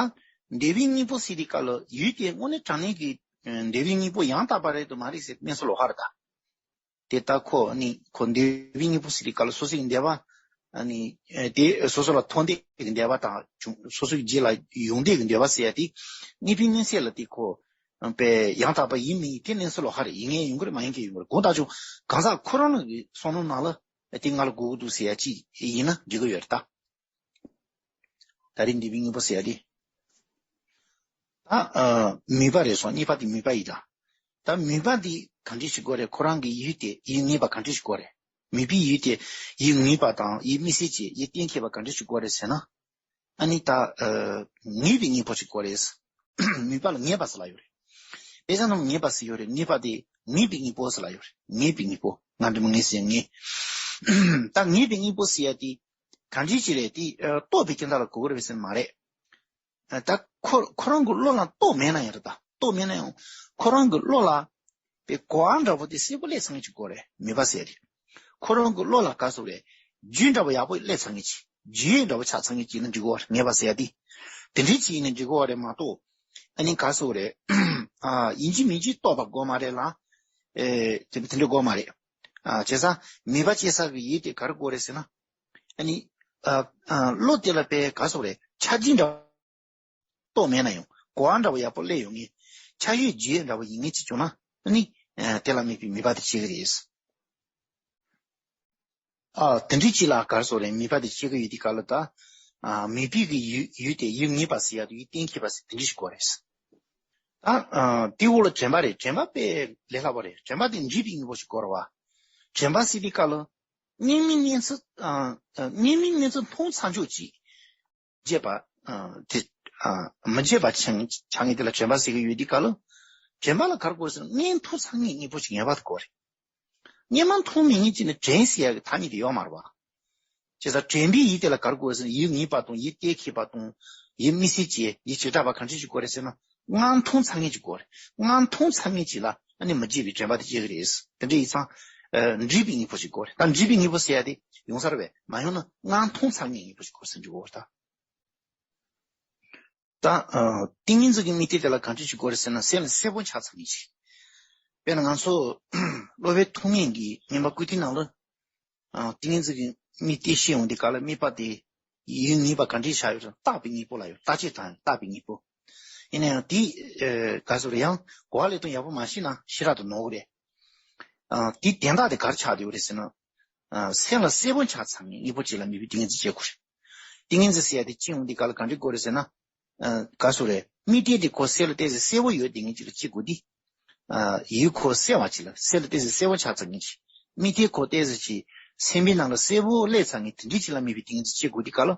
འདོད་པའི་དངོས་པོ་ཟེར་དུས་སྐབས་ལ་ཡུལ་དེ་དངོས་གནས་དྲང་གནས་ཀྱི་འདོད་པའི་དངོས་པོ་ཡང་དག་པ་རེད་དམ་མ་རེད་ཟེར་གནས་ཚུལ་ལོགས་ཀ་རེད་ད། དེ་ལྟ་ཁོ་ནི་ཁོ་འདོད་པའི་དངོས་པོ་ཟེར་དུས་སྐབས་ལ་སོ་སོའི་འདོད་པ། ཨ་ནི་དེ་སོ་སོ་ལ་ཐོགས་འདོད་ཀྱི་འདོད་པ་དང་བྱུང་སོ་སོའི་རྗེས་ལ་ཡོང་འདོད་ཀྱི་འདོད་པ་ཟེར་ཡ་དེ། དངོས་པོའི་མངོན་གསལ་ལ་དེ་ཁོ་དཔེ་ཡང་དག་པ་ཡིན་མིན་དེ་གནས་ཚུལ་ལོགས་ཀ་རེད། ཡིན་མཁན་ཡོང་གི་རེད། མ་ཡིན་མཁན་ཡོང་གི་རེད། གང་ལྟར་ཁྱོད་གང་ཟག་ཁོ་རང་གི་བསམ་བློ་ནང་ལ་དེ་ང་ལ་དགོས་ཀྱི་འདུག་ཟེར་ཡ་ཅིག་ཡིན་ན་འགྲིག་གི་ཡོད་རེད་ད། ད་རེས་འདོད་པའི་དངོས་པོ་ཟེར་ཡ་དེ། ད། ཨ། མོས་པ་རེད་སོང་། གཉིས་པ་དེ་མོས་པ་ཡིན་ད། ད་མོས་པ་འདི་ག་འདྲས་ཞིག་དགོས་རེད། ཁོ་རང་གི་ཡུལ་དེ་ཡུལ་ངེས་པ་ག་འདྲས་ཞིག་དགོས་རེད། མོས་པའི་ཡུལ་དེ་ཡུལ་ངེས་པ་དང་ཡུལ་དམིགས་བསལ་གྱི་ཡུལ་གཏན་འཁེལ་བ་ག་འདྲས་ཞིག་དགོས་རེད་ཟེར་ན། ཨ་ནི་ད། ཨ། ངེས་པའི་དངོས་པོ་ཞིག་དགོས་རེད། མོས་པ་ལ་ངེས་པ་ཟེར་ལབ་ཡོད་རེད། དཔེ་ཆ་ནང་ངེས་པ་ཟེར་ཡོད་རེད། ངེས་པ་དེ་ངེས་པའི་དངོས་པོ་ཟེར་ལབ་ཡོད་རེད། ངེས་པའི་དངོས་པོ། ང་འདྲ་མོ་ངེས་ཟེར་ངེས། ད་ངེས་པའི་དངོས་པོ་ཟེར་ཡ་དེ་ག་འདྲས་ཅིག་རེད་དེ། ཨ། རྟོགས་པའི་རྐྱེན་དག་ལ་གོ་གི་རེད་ཟེར་ན་མ་རེད། ད་ཁོ་ཁོ་རང་གི་བློ་ལ་རྟོགས་མེད་ན་ཡང་རེད་ད། རྟོགས་མེད་ན་ཡང་ཁོ་རང་གི་བློ་ལ་པའི་གོ་བ་འདྲ་པོ་དེ་གསལ་པོ་སླེབས་ཚར་མཁན་ཅིག་དགོས་རེད། མོས་པ་ཟེར་དེ། ཁོ་རང་གི་བློ་ལ་ག་ཟེར་དགོས་རེད། རྒྱུས་འདྲ་པོ་ཡག་པོ་སླེབས་ཚར་མཁན་ཅིག་རྒྱུས་འདྲ་པོ་ཆགས་ཚར་མཁན་ཅིག་ཡིན་ན་འགྲིག་གི་རེད། ངེས་པ་ཟེར་དེ། དེ་འདྲའི་ཅིག་ཡིན་ན་འགྲིག་གི་རེད་མ་གཏོགས། ཨ་ནི་ག་ཟེར་དགོས་རེད། ཨ། ཡིན་གཅིག་མིན་གཅིག་རྟོགས་པ་དགོས་མ་རེད་ལ། ཨེ། དེ་དེ་འདྲ་དགོས་མ་རེད། ཨ། བྱས་ཙང་མོས་པ་སྐྱེ་ས་གི་ཡུལ་དེ་ག་རེ་དགོས་རེད་ཟེར་ན། ཨ་ནི། ཨ། ཨ། བློ་དེ་ལ་པའི་ག་ཟེར་དགོས་རེད། ཆ་རྒྱུས་འདྲ་རྟོགས་མེད་ན་ཡང་གོ་བ་འདྲ་པོ་ཡག་པོ་སླེབས་ཡོང་ངེས། ཆ་ཤས་རྒྱུས་འདྲ་པོ་ཡིན་ངེས་ཅིག་བྱུང་ན། ཨ་ནི། ཨ། དེ་ལ་དམིགས་པའི་མོས་པ་དེ་སྐྱེ་གི་རེད། ཨ། དེ་འདྲའི་ཅིག་ལ་ག་རེ་ཟེར་དགོས་རེད། མོས་པ་དེ་སྐྱེ་གི་ཡོད་དུས་སྐབས་ལ་ད། ཨ། མོས་པའི་གི་ཡུལ་ཡུལ་དེ་ཡུལ་ངེས་པ་ཟེར་ཡ་དེ་ཡུལ་གཏན་འཁེལ་བ་ཟེར་དེ་འདྲ་ཞིག་དགོས་རེད། ད། ཨ། དེའི་འོག་ལ་དྲན་པ་རེད། དྲན་པ་དཔེ་ལས་སླ་པོ་རེད། དྲན་པ་དེ་འདྲིས་པའི་དངོས་པོ་ཞིག་དགོས་རེད་བ། དྲན་པ་ཟེར་དུས་སྐབས་ལ། དངོས་མིན་གནས་ཚུལ། ཨ། ཨ། དངོས་མིན་གནས་ཚུལ་མཐོང་ཚར་ཆོག་ཅིག་བརྗེད་པ། ཨ། དེ། ཨ། མི་བརྗེད་པ་ཆགས་ཆགས་ངེས་དེ་ལ་དྲན་པ་ཟེར་གྱི་ཡོད་དུས་སྐབས་ལ། དྲན་པ་ལ་ག་རེ་དགོས་ཟེར་ན། སྔོན་མཐོང་ཚར་ངེས་དངོས་པོ་ཞིག་ངེས་པར་དུ་དགོས་རེད། སྔོན་མ་མཐོང་མེད་ངེས་ཅིག་ནི་དྲན་ཟེར་ཡག་གི་ཐ་སྙད་དེ་ཡོད་མ་རེད་བ། བྱས་ཙང་དྲན་པའི་ཡུལ་དེ་ལ་ག་རེ་དགོས་ཟེར་ན། ཡུལ་ངེས་པ་དང་ཡུལ་གཏན་འཁེལ་བ་དང་ཡུལ་དམིགས་བསལ་གྱི་ཡུལ་བྱེ་བྲག་པ་གང་འདྲ་ཞིག་དགོས་རེད་ཟེར་ན། སྔར་མཐོང་ཚར་ངེས་ཅིག་དགོས་རེད། སྔར་མཐོང་ཚར་ངེས་ཅིག་ལ་ཨ་ནི་མི་བརྗེད་པའི་དྲན་པ་དེ་སྐྱེ་གི་རེད། དེ་འདྲ་ཡིན་ཙང་། ཨ། འདྲིས་པའི་དངོས་པོ་ཞིག་དགོས་རེད། ད་འདྲིས་པའི་དངོས་པོ་ཟེར་ཡ་དེ་ཡོང་ས་རེད་པས། མ་ཡོང་ན་སྔར་མཐོང་ཚར་ངེས་དངོས་པོ་ཞིག་དགོས་ཟེར་འདྲི་དགོས་རེད་ད། ད། ཨ། ཏིང་ངེ་འཛིན་གྱི་དམིགས་གཏད་དེ་ལ་གང་འདྲ་ཞིག་དགོས་རེད་ཟེར་ན། གསལ་ལ་གསལ་པོ་ཆགས་ཚར་ངེས་ཅིག་དཔེར་ན་ང་ཚོ་སློབ་དཔོན་ཐོགས་མེད་ཀྱི་བསྙེན་པ་བཀའ་དྲིན་ནང་ལ། ཨ། ཏིང་ངེ་འཛིན་གྱི་དམིགས་གཏད་བཤད་ཡོང་དུས་སྐབས་ལ་དམིགས་པ་དེ་ཡུལ་ངེས་པ་ག་འདྲས་ཆགས་ཡོད་རེད། བརྟགས་པའི་དངོས་པོ་ལ་ཡོད། བརྟག་དཔྱད་དང་བརྟགས་པའི་དངོས་པོ། ཡིན་ན་ཡང་དེ། ཨ། ག་ཟེར་དགོས་རེད། ཡང་གོ་བ་ལེན་སྟངས་ཡག་པོ་མ་ཤེས་ན་ཞེ་དྲག་ཏུ་ནོར་གི་རེད། ཨ། དེའི་དན་རྟགས་དེ་ག་རེ་ཆགས་བསྡད་ཡོད་རེད་ཟེར་ན། ཨ། གསལ་ལ་གསལ་པོ་ཆགས་ཚར་ངེས་དངོས་པོ་ཅིག་ལ་དམིགས་པའི་ཏིང་ངེ་འཛིན་སྐྱེ་དགོས་རེད། ཏིང་ངེ་འཛིན་ཟེར་ཡ་དེ་སྐྱེ་ཡོང་དུས་སྐབས་ལ་ག་འདྲས་དགོས་རེད་ཟེར་ན། ཨ། ག་ཟེར་དགོས་རེད། དམིགས་གཏད་དེ་ཁོ་གསལ་ལ་ཏོག་ཙམ་གསལ་པོ་ཡོད་དེ་ངེས་ཅིག་ལ་སྐྱེ་དགོས་དུས། ཨ། ཡུལ་ཁོ་གསལ་བ་ཅིག་ལ། གསལ་ལ་ཏོག་ཙམ་གསལ་པོ་ཆགས་ཚར་ངེས་ཅིག་དམིགས་གཏད་ཁོ་ཏོག་ཙམ་ཅིག་སེམས་པའི་ནང་ལ་གསལ་པོ་སླེབས་ཚར་ངེས་དེ་འདྲས་ཅིག་ལ་དམིགས་པའི་ཏིང་ངེ་འཛིན་སྐྱེ་དགོས་དུས་སྐབས་ལ།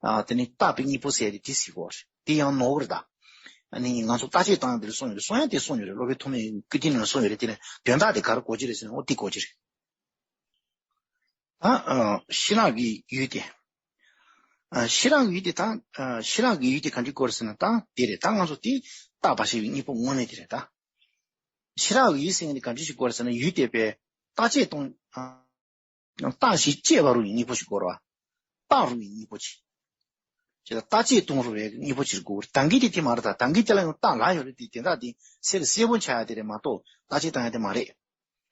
ཨ། དེ་ནི་བརྟགས་པའི་དངོས་པོ་ཟེར་ཡ་དེ་དེ་ཟེར་དགོས་རེད། དེ་ཡང་ནོར་གི་རེད་ད། ཨ་ནི་ང་ཚོ་བརྟག་དཔྱད་བཏང་ཡ་དེ་ལ་གསུངས་ཡོད་རེད། གསུང་ཡ་དེ་གསུངས་ཡོད་རེད། སློབ་དཔོན་ཐོགས་མེད་བཀའ་དྲིན་ནང་ལ་གསུངས་ཡོད་རེད། དེ་ནི་དོན་དག་དེ་ག་རེ་གོ་རྒྱུ་རེད་ཟེར་ན། འོ་དེ་གོ་རྒྱུ་རེད། ད། ཨ། ཤེས་རབ་ཀྱི་ཡུལ་དེ། ཨ། ཤེས་རབ་ཀྱི་ཡུལ་དེ་ད། ཨ། ཤེས་རབ་ཀྱི་ཡུལ་དེ་ག་འདྲས་དགོས་རེད་ཟེར་ན། ད་དེ་རེད། ད་ང་ཚོ་དེ་བརྟགས་པ་ཞེས་པའི་དངོས་པོ་དངོས་གནས་དེ་རེད་ད། ཤེས་རབ་ཀྱི་ཡུལ་ཟེར་མཁན་དེ་ག་འདྲས་ཞིག་དགོས་རེད་ཟེར་ན། ཡུལ་དེ་པའི་བརྟག་དཔྱད་གཏོང་། ཨ། བརྟག་ཞིབ་དཔྱད་པ་རུ་ཡི་དངོས་པོ་ཞིག་དགོས་རེད་བ། བརྟགས་རུ་ཡི་དངོས་པོ་ཅིག་བྱས་ཙང་བརྟག་དཔྱད་གཏོང་རུ་བའི་དངོས་པོ་ཅིག་དགོས་རེད། ད་གིན་དེ་དེ་མ་རེད་ད། ད་གིན་དེ་ལ་ཡང་བརྟགས་ལབ་ཡོད་རེད་དེ། དེ་འདྲ་དེ་གསལ་ལ་གསལ་པོ་ཆགས་ཡ་དེ་རེད་མ་གཏོགས་བརྟག་དཔྱད་བཏང་ཡ་དེ་མ་རེད།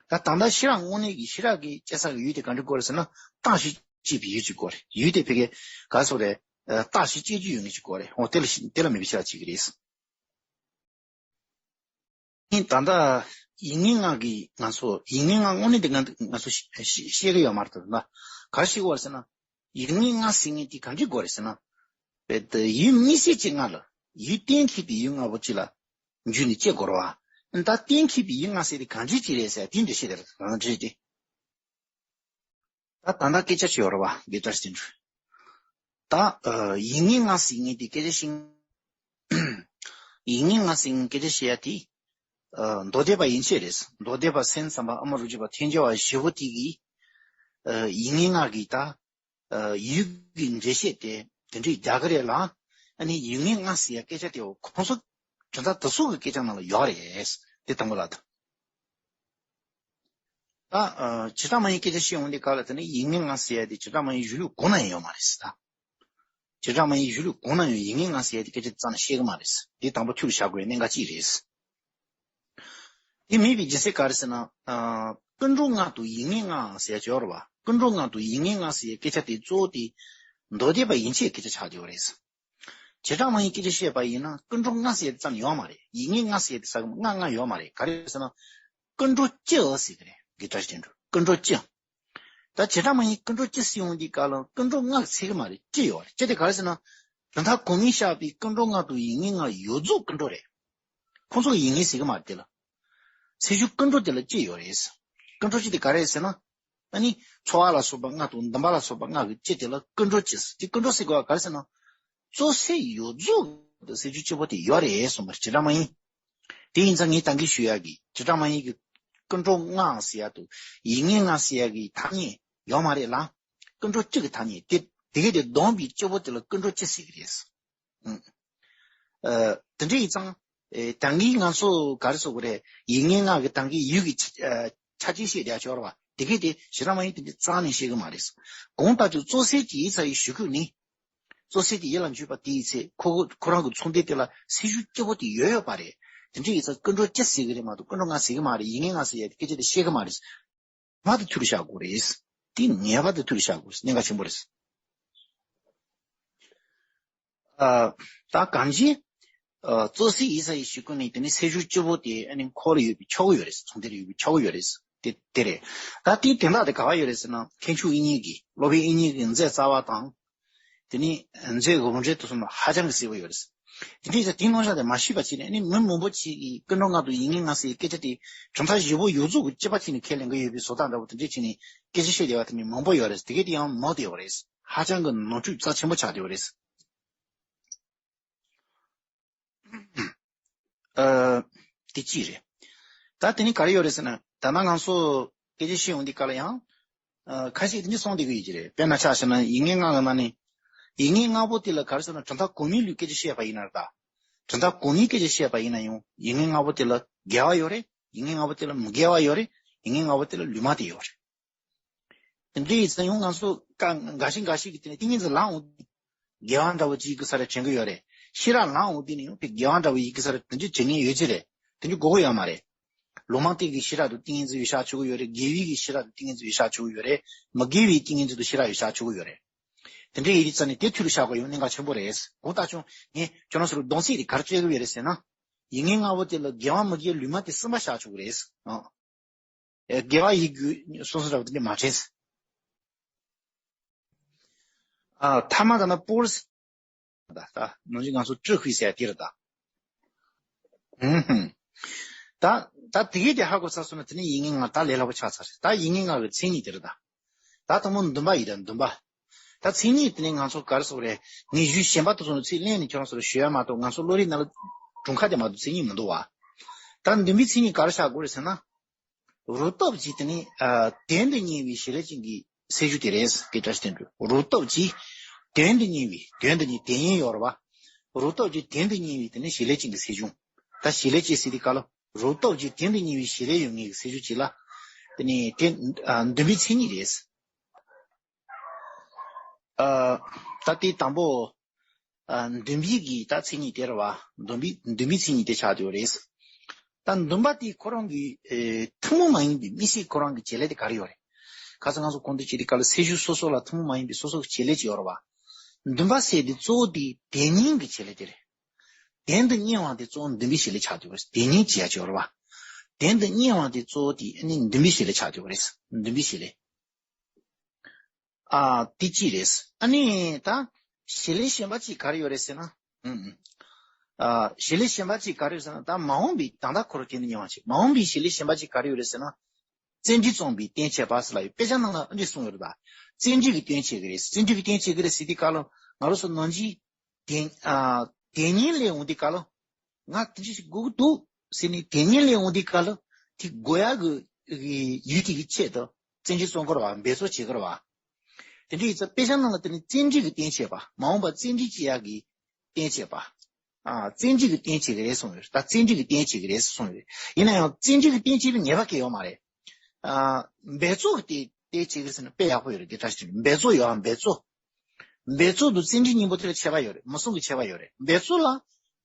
ད་ད་ལྟ་ཤེས་རབ་དངོས་གནས་ཀྱི་ཤེས་རབ་ཀྱི་དཔྱད་བསགས་ཀྱི་ཡུལ་དེ་ག་འདྲ་དགོས་རེད་ཟེར་ན། བརྟག་ཞིབ་བྱེད་པའི་ཡུལ་ཅིག་དགོས་རེད། ཡུལ་དེ་ཕ་གི་ག་ཟེར་དགོས་རེད། ཨ། བརྟག་ཞིབ་བྱེད་རྒྱུ་ཡོད་མཁན་ཅིག་དགོས་རེད། འོ་དེ་ལ་ཤི་དེ་ལ་དམིགས་པའི་ཤེས་རབ་བྱེད་ཀྱི་རེད། ཨ་ནི་ད་ལྟ་ ཡིད་ངེས་ངག་གི་ང་ཚོ་ཡིད་ངེས་ངག་དངོས་གནས་དེ་ང་ང་ཚོ་ཤེས་ཤེས་ཀྱི་ཡོད་མ་རེད་ད། ག་རེ་ཤེས་དགོས་རེད་ཟེར་ན། ཡིད་ངེས་ངག་ཟེར་མཁན་དེ་ག་འདྲ་དགོས་རེད་ཟེར་ན། རྦད་དེ་ཡུལ་དམིགས་བསལ་གྱི་ལྔ་ལ། ཡུལ་གཏན་འཁེལ་བའི་ཡུལ་ལྔ་པོ་གཅིག་ལ་འཇུས་ནས་དཔྱད་དགོས་རེད་བ། ད་གཏན་འཁེལ་བའི་ཡུལ་ལྔ་ཟེར་དེ་ག་འདྲ་ཅིག་རེད་ཟེར་དེ་འདྲ་ཤེས་དེ་རེད་ག་འདྲ་ཅིག་ད་ད་ལྟ་སྐད་ཆ་བྱེད་ཡོད་རེད་བ་དགེ་བཀྲ་ཤིས་དོན་གྲུབ། ད་ཡིད་ངེས་ངག་ཟེར་མཁན་དེ་སྐད་ཆ་ཤེས། ཡིད་ངེས་ངག་ཟེར་མཁན་སྐད་ཆ་བཤད་ཡ་དེ། མདོ་སྡེ་པ་ཡན་ཆད་རེད། མདོ་སྡེ་པ་སེམས་ཙམ་པ་ཨ་མ་རུ་ཇི་པ་ཐལ་འགྱུར་བ་བཞི་པོ་དེ་གིས། ཡིད་ངེས་ངག་གི་ད། ཡུལ་གྱི་འགྲེལ་བཤད་དེ་དེ་འདྲའི་རྒྱག་གི་རེད་ལ། ཨ་ནི་ཡིད་ངེས་ངག་ཟེར་ཡ་སྐད་ཆ་དེ་ཁོང་ཚོ་གྲུབ་མཐའ་དེ་ཚོ་གི་སྐད་ཆ་ནང་ལ་ཡོད་རེད། དེ་དང་པོ་ལ་ད། ད་བྱེ་བྲག་སྨྲ་བའི་སྐད་ཆ་བཤད་འོང་དུས་སྐབས་ལ་དེ་ནི་ཡིད་ངེས་ངག་ཟེར་ཡ་དེ་བྱེ་བྲག་སྨྲ་བའི་གཞུང་ལུགས་གང་ན་ཡང་ཡོད་མ་རེད་ཟེར་ད། བྱེ་བྲག་སྨྲ་བའི་གཞུང་ལུགས་གང་ན་ཡང་ཡིད་ངེས་ངག་ཟེར་ཡ་དེ་སྐད་ཆ་རྩ་ནས་བཤད་གི་མ་རེད། འདི་དང་པོ་ཐུགས་ལ་བཞག་དགོས་གནད་འགག་ཅིག་རེད། དེ་མེད་པའི་རྒྱུ་མཚན་ག་རེ་ཟེར་ན། ཀུན་འགྲོ་ངག་ཏུ་ཡིད་ངེས་ངག་ཟེར་ཡ་ཅིག་ཡོད་རེད་བ། ཀུན་འགྲོ་ངག་ཏུ་ཡིད་ངེས་ངག་ཟེར་ཡའི་སྐད་ཆ་དེ་གཙོ་བོ་དེ་མདོ་སྡེ་པ་ཡན་ཆད་ཀྱི་སྐད་ཆ་ཆགས་བསྡད་ཡོད་རེད། བྱེ་བྲག་སྨྲ་བའི་སྐད་ཆ་བཤད་པ་ཡིན་ན་ཀུན་འགྲོ་ངག་ཟེར་ཡ་དེ་ཙམ་ཡོད་མ་རེད། ཡིད་ངེས་ངག་ཟེར་ཡ་དེ་ས་ལྔ་ལྔ་ཡོད་མ་རེད། ག་རེ་ཟེར་ན། ཀུན་འགྲོ་སྤྱི་ཟེར་གི་རེད། དགེ་བཀྲ་ཤིས་དོན་གྲུབ། ཀུན་འགྲོ་སྤྱི། ད་བྱེ་བྲག་སྨྲ་བའི་ཀུན་འགྲོ་སྤྱི་ཟེར་ཡོང་དུས་སྐབས་ལ་ཀུན་འགྲོ་ངག་ཟེར་གི་མ་རེད། སྤྱི་ཡོད་རེད། སྤྱི་དེ་ག་རེ་ཟེར་ན། གྲུབ་མཐའ་གོང་མས་བཞག་པའི་ཀུན་འགྲོ་ངག་ཏུ་ཡིད་ངེས་ངག་ཡོངས་རྫོགས་ཀུན་འགྲོ་རེད། ཁོང་ཚོ་གི་ཡིད་ངེས་ཟེར་གི་མ་རེད་དེ་ལ། ཚེ་གཞུང་ཀུན་འགྲོ་དེ་ལ་སྤྱི་ཡོད་རེད། ཀུན་འགྲོ་སྤྱི་དེ་ག་རེ་ཟེར་ན། ཨ་ནི་ཚོར་བ་ལ་སོགས་པ་ལྔ་དང་འདུན་པ་ལ་སོགས་པ་ལྔ་གི་སྤྱི་དེ་ལ་ཀུན་འགྲོ་སྤྱི་ཟེར། དེ་ཀུན་འགྲོ་ཟེར་དགོས་པ་ག་རེ་ཟེར་ན། རྩོལ་བསལ་ཡོངས་རྫོགས་དུ་ཚེ་གཞུང་སྤྱི་པོ་དེ་ཡོད་རེད་གསུངས་པ་རེད། བྱེ་བྲག་སྨྲ་བའི། དེ་ཡིན་ཙང་ངས་ད་གིན་ཞུ་ཡག་གི་བྱེ་བྲག་སྨྲ་བའི་གི་ཀུན་འགྲོ་ངག་ཟེར་ཡག་དང་ཡིད་ངེས་ངག་ཟེར་ཡག་གི་ཐ་སྙད་ཡོད་མ་རེད་ལ། ཀུན་འགྲོ་སྤྱི་གི་ཐ་སྙད་དེ་དེ་གས་དེ་བསྡོམས་པའི་སྤྱི་པོ་དེ་ལ་ཀུན་འགྲོ་སྤྱི་ཟེར་གི་རེད། ཨ། དེ་འདྲ་ཡིན་ཙང་། ཨེ། ད་གིན་ང་ཚོ་ག་རེ་ཟེར་དགོས་རེད། ཡིད་ངེས་ངག་གི་ད་གིན་ཡུལ་གྱི་ཆ་ཨ། ཆ་རྐྱེན་བཤད་བསྡད་ཡག་ཅིག་ཡོད་རེད་བ། དེ་གས་དེ་བྱེ་བྲག་སྨྲ་བའི་དེ་འདྲ་རྩ་ནས་བཤད་གི་མ་རེད། གང་ལྟར་ཀྱང་རྩོལ་བསལ་གྱི་ཡིད་ཚ་བའི་གཞུག་གུ་ནི། རྩོལ་བསལ་གྱི་ཡིད་ལ་འཇུག་པ་དེའི་ཚེ་ཁོ་ཁོ་རང་གི་ཚོར་འདུ་དེ་ལ་ཚེ་གཞུང་སྐྱིད་པོ་དེ་ཡོད་ཡོད་པ་རེད། དེ་འདྲ་ཡིན་ཙང་ཀུན་འགྲོ་སྤྱི་ཟེར་གི་རེད་མ་གཏོགས་ཀུན་འགྲོ་ངག་ཟེར་གི་མ་རེད། ཡིད་ངེས་ངག་ཟེར་ཡ་དེ་སྐད་ཆ་དེ་བཤད་གི་མ་རེད། ངེས་པར་དུ་ཐུགས་ལ་བཞག་དགོས་རེད། དེ་ངེས་པར་དུ་ཐུགས་ལ་བཞག་དགོས་རེད། གནད་འགག་ཆེན་པོ་རེད། ཨ། ད་གང་ཅི། ཨ། རྩོལ་བསལ་ཡིད་ཚ་བའི་གཞུག་གུ་ནས་དེ་ནི་ཚེ་གཞུང་སྐྱིད་པོ་དེ་ཨ་ནི་ཁོ་ལ་ཡོད་པའི་ཆོག་གི་ཡོད་རེད། ཚོར་འདུ་ལ་ཡོད་པའི་ཆོག་གི་ཡོད་རེད། དེ་དེ་རེད། ད་དེའི་དོན་དག་དེ་ག་པར་ཡོད་རེད་ཟེར་ན། མཁས་མཆོག་དབྱིག་གཉེན་གྱི་སློབ་དཔོན་དབྱིག་གཉེན་གྱི་མཛད་རྩ་བ་དང་། དེ་ནས་མཛད་དབུ་མཛད་དུ་སོང་ན་ཧ་ཅང་གི་གསལ་པོ་ཡོད་རེད། དེ་འདྲའི་ས་དེའི་རྣམ་གཞག་དེ་མ་ཤེས་པ་བྱས་ནས་ཨ་ནི་མི་མང་པོ་ཅིག་གིས་ཀུན་འགྲོ་ངག་ཏུ་ཡིད་ངེས་ངག་ཟེར་བའི་སྐད་ཆ་དེ་གྲུབ་མཐའ་བཞི་པོ་ཡོངས་རྫོགས་ཀྱི་དཔྱད་པ་བྱས་ནས་ཁས་ལེན་གྱི་ཡོད་པའི་བཟོ་ལྟ་འདྲ་བོ་དེ་འདྲས་བྱས་ནས་སྐད་ཆ་བཤད་བསྡད་པ་དེ་འདྲ་མང་པོ་ཡོད་རེད། དེ་གས་དེ་ཡང་མང་དུ་ཡོད་རེད། ཧ་ཅང་གི་ནོར་འཁྲུལ་རྩ་ཆེན་པོ་ཆགས་བསྡད་ཡོད་རེད། ཨ། དེ་གཅིག་རེད། ད་དེ་ནས་ག་རེ་ཡོད་རེད་ཟེར་ན། ད་ལྟ་ང་ཚོ་སྐད་ཆ་བཤད་ཡོང་དུས་སྐབས་ལ་ཡང་། ཨ། ཁ་ཤས་དེ་འདྲ་གསུངས་བསྡད་ཀྱི་ཡོད་ཀྱི་རེད། དཔེར་ན་ཆ་བཞག་ན་ཡིད་ངེས་ངག་གི་ནང་ནས། ཡིད་ངེས་ལྔ་པོ་དེ་ལ་ག་རེ་ཟེར་ན་གྲུབ་མཐའ་གོང་མའི་ལུགས་སྐད་ཆ་བཤད་པ་ཡིན་ན་ད། གྲུབ་མཐའ་གོང་མའི་སྐད་ཆ་བཤད་པ་ཡིན་ན་ཡང་ཡིད་ངེས་ལྔ་པོ་དེ་ལ་དགེ་བ་ཡོད་རེད། ཡིད་ངེས་ལྔ་པོ་དེ་ལ་མི་དགེ་བ་ཡོད་རེད། ཡིད་ངེས་ལྔ་པོ་དེ་ལ་ལུས་མ་བདེ་ཡོད་རེད། དེ་འདྲ་ཡིན་ཙང་ཡང་ང་ཚོ་ཀ་འགའ་ཞིག་འགའ་ཞིག་གིས་དེ་ནས་ཏིང་ངེ་འཛིན་ལངས་འོང་དུས་དགེ་བ་འདྲ་བོ་ཅིག་གི་ས་ར་དྲན་གི་ཡོད་རེད། ཤེས་རབ་ལངས་འོང་དུས་ནས་ཡང་དེ་དགེ་བ་འདྲ་བོ་ཡི་གེ་ས་ར་དེ་འདྲ་དྲན་མཁན་ཡོད་ཀྱི་རེད། དེ་འདྲ་དགོས་ཀྱི་ཡོད་མ་རེད། ལོ་མང་སྟེང་གི་ཤེས་རབ་ཏུ་ཏིང་ངེ་འཛིན་ཡོད་ཤག་ཆོག་གི་ཡོད་རེད། དགེ་བའི་གི་ཤེས་རབ་ཏུ་ཏིང་ངེ་འཛིན་ཡོད་ཤག་ཆོག་གི་ཡོད་རེད། མི་དགེ་བའི་ཏིང་ངེ་འཛིན་དུ་ཤེས་རབ་ཡོད་ཤག་ཆོག་གི་ཡོད་རེད། དེ་འདྲ་ཡིན་དུས་ཙང་ནས་དེ་ཐུགས་ལ་བཞག་དགོས་ཡོང་གནད་འགག་ཆེན་པོ་རེད། གང་ལྟར་ཀྱང་ངས་ཁྱོད་རང་ཚོར་གདོང་གསེས་དེ་ག་རེ་སྤྲད་གི་ཡོད་རེད་ཟེར་ན། ཡིད་ངེས་ལྔ་པོ་དེ་ལ་དགེ་བ་མི་དགེ་ལུས་མ་བདེ་གསུམ་པ་བཞག་ཆོག་གི་རེད། ཨང་། ཨེ། དགེ་བ་ཡི་གུ་སོ་སོ་འདྲ་བོ་དེ་འདྲ་མ་དྲན། ཨ། ཐ་མ་ད་ན་པོར་སི། ད་ད་ནང་བཞིན་ང་ཚོ་སྤྲུལ་སྐུའི་ཟེར་ཡ་དེ་རེད་ད། ཨུམ་ཧུམ། ད་ད་དེ་གས་དེ་ཧ་གོ་ཚར་སོང་ན་དེ་ནས་ཡིད་ངེས་ལྔ་ད་ལས་སླ་པོ་ཆགས་ཚར་རེད། ད་ཡིད་ངེས་ལྔ་གི་མཚན་ཉིད་དེ་རེད་ད། ད་དང་པོ་འདུན་པ་ཡིན་ད་འདུན་པ། ད་མཚན་ཉིད་དེ་ནས་ང་ཚོ་ག་རེ་ཟེར་དགོས་རེད། ངས་ཡུལ་གཞན་པ་དེ་ཚོ་ནས་ཚིག་ལེན་ནས་ཁྱོད་རང་ཚོ་ལ་ཞུ་ཡ་མ་གཏོགས་ང་ཚོ་བློ་རིག་ནང་ལ་གྲུབ་མཐའ་དེ་མ་གཏོགས་མཚན་ཉིད་མི་འདུག་བ། ད་འདུན་པའི་མཚན་ཉིད་ག་རེ་བཞག་དགོས་རེད་ཟེར་ན། རབ་ཏུ་བྱེད་དེ་ནི། ཨ། དོན་དུ་གཉེར་བའི་བྱེད་ལས་ཅན་གྱི་ཚེ་གཞུང་དེ་རེད། དགེ་བཀྲ་ཤིས་དོན་གྲུབ། རབ་ཏུ་བྱེད། དོན་དུ་གཉེར་བའི། དོན་དུ་གཉེར་དོན་ཡིན་ཡོད་རེད་བ། རབ་ཏུ་བྱེད་དོན་དུ་གཉེར་བའི་དེ་ནི་བྱེད་ལས་ཅན་གྱི་ཚེ་གཞུང་། ད་བྱེད་ལས་ཅན་ཟེར་དུས་སྐབས་ལ་རབ་ཏུ་བྱེད་དོན་དུ་གཉེར་བའི་བྱེད་ལས་ཡོད་མཁན་གྱི་ཚེ་གཞུང་ཅིག་ལ། དེ་ནི་དེ། ཨ། འདུན་པའི་མཚན་ཉིད་རེད། ཨ། ད་དེ་དང་པོ། ཨ། འདུན་པའི་གི་ད་མཚན་ཉིད་དེ་རེད་བ། འདུན་པའི་འདུན་པའི་མཚན་ཉིད་དེ་ཆགས་བསྡད་ཡོད་རེད། ད་འདུན་པ་དེ་ཁོ་རང་གི། ཨེ། ཐུན་མོང་མ་ཡིན་པའི་དམིགས་བསལ་ཁོ་རང་གི་བྱེད་ལས་དེ་ག་རེ་ཡོད་རེད། ཁ་སང་ང་ཚོ་གོང་དུ་བྱས་དུས་སྐབས་ལ་ཚེ་གཞུང་སོ་སོ་ལ་ཐུན་མོང་མ་ཡིན་པའི་སོ་སོ་གི་བྱེད་ལས་ཅིག་ཡོད་རེད་བ། འདུན་པ་ཟེར་དེ་གཙོ་བོ་དེ་དོན་གཉེར་གྱི་བྱེད་ལས་དེ་རེད། དོན་དུ་གཉེར་བ་དེ་གཙོ་བོ་འདུན་པའི་བྱེད་ལས་ཆགས་བསྡད་ཡོད་རེད། དོན་གཉེར་བྱེད་ཡ་ཅིག་ཡོད་རེད་བ། དོན་དུ་གཉེར་བ་དེ་གཙོ་བོ་དེ་ཨ་ནི་འདུན་པའི་བྱེད་ལས་ཆགས་ཡོད་རེད། འདུན་པའི་བྱེད་ལས། ཨ་དེ་གཅིག་རེད། ཨ་ནི་ད་བྱེད་ལས་གཞན་པ་གཅིག་ག་རེ་ཡོད་རེད་ཟེར་ན། ཨ་བྱེད་ལས་གཞན་པ་གཅིག་ག་རེ་ཡོད་ཟེར་ན། ད་མ་འོངས་པའི་ད་ལྟ་ཁོ་རང་དོན་དུ་གཉེར་བ་ཅིག་མ་འོངས་པའི་བྱེད་ལས་གཞན་པ་གཅིག་ག་རེ་ཡོད་རེད་ཟེར་ན། བརྩོན་འགྲུས་བརྩམས་པའི་རྟེན་བྱེད་པ་ཟེར་ལབ་ཡོད། དཔེ་ཆ་ནང་ལ་ཨ་འདྲས་གསུངས་ཡོད་རེད་ད། བརྩོན་འགྲུས་ཀྱི་རྟེན་བྱེད་ཀྱི་རེད། བརྩོན་འགྲུས་ཀྱི་རྟེན་བྱེད་ཀྱི་རེད་ཟེར་དུས་སྐབས་ལ་ང་རང་ཚོ་ནང་ཆོས་དེ་ཨ་དེ་ཉིད་ལས་འོང་དུས་སྐབས་ལ། ང་དེ་འདྲ་ཞིག་དགོས་ཀྱི་འདུག་ཟེར་ནས་དེ་ཉིད་ལས་འོང་དུས་སྐབས་ལ་དེ་དགོས་ཡག་གི་ཡུལ་དེ་གི་ཆེད་དུ་བརྩོན་འགྲུས་བརྩམས་ཀྱི་རེད་བ། འབད་རྩོལ་བྱེད་ཀྱི་རེད་བ། དེ་འདྲ་ཡིན་ཙང་དཔེ་ཆ་ནང་ལ་དེ་ནི་བརྩོན་འགྲུས་ཀྱི་རྟེན་བྱེད་པ། མ་འོངས་པ་བརྩོན་འགྲུས་བྱེད་ཡག་གི་རྟེན་བྱེད་པ། ཨ་བརྩོན་འགྲུས་ཀྱི་རྟེན་བྱེད་ཀྱི་རེད་གསུངས་ཡོད། ད་བརྩོན་འགྲུས་ཀྱི་རྟེན་བྱེད་ཀྱི་རེད་གསུངས་ཡོད། ཡིན་ན་ཡང་བརྩོན་འགྲུས་ཀྱི་རྟེན་བྱེད་པའི་ངེས་པ་གང་ཡང་ཡོད་མ་རེད། ཨ་འབད་རྩོལ་གྱི་རྟེན་བྱེད་ཀྱི་རེད་ཟེར་ན་དཔེ་ཡག་པོ་ཡོད་རེད། དེ་ལྟར་ཞིག་འབད་རྩོལ་ཡོད་ཨ། འབད་རྩོལ། འབད་རྩོལ་དང་བརྩོན་འགྲུས་གཉིས་པོ་དེ་ལ་ཁྱད་པར་ཡོད་རེད། མུ་གསུམ་གྱི་ཁྱད་པར་ཡོད་རེད། འབད་རྩོལ་ལ་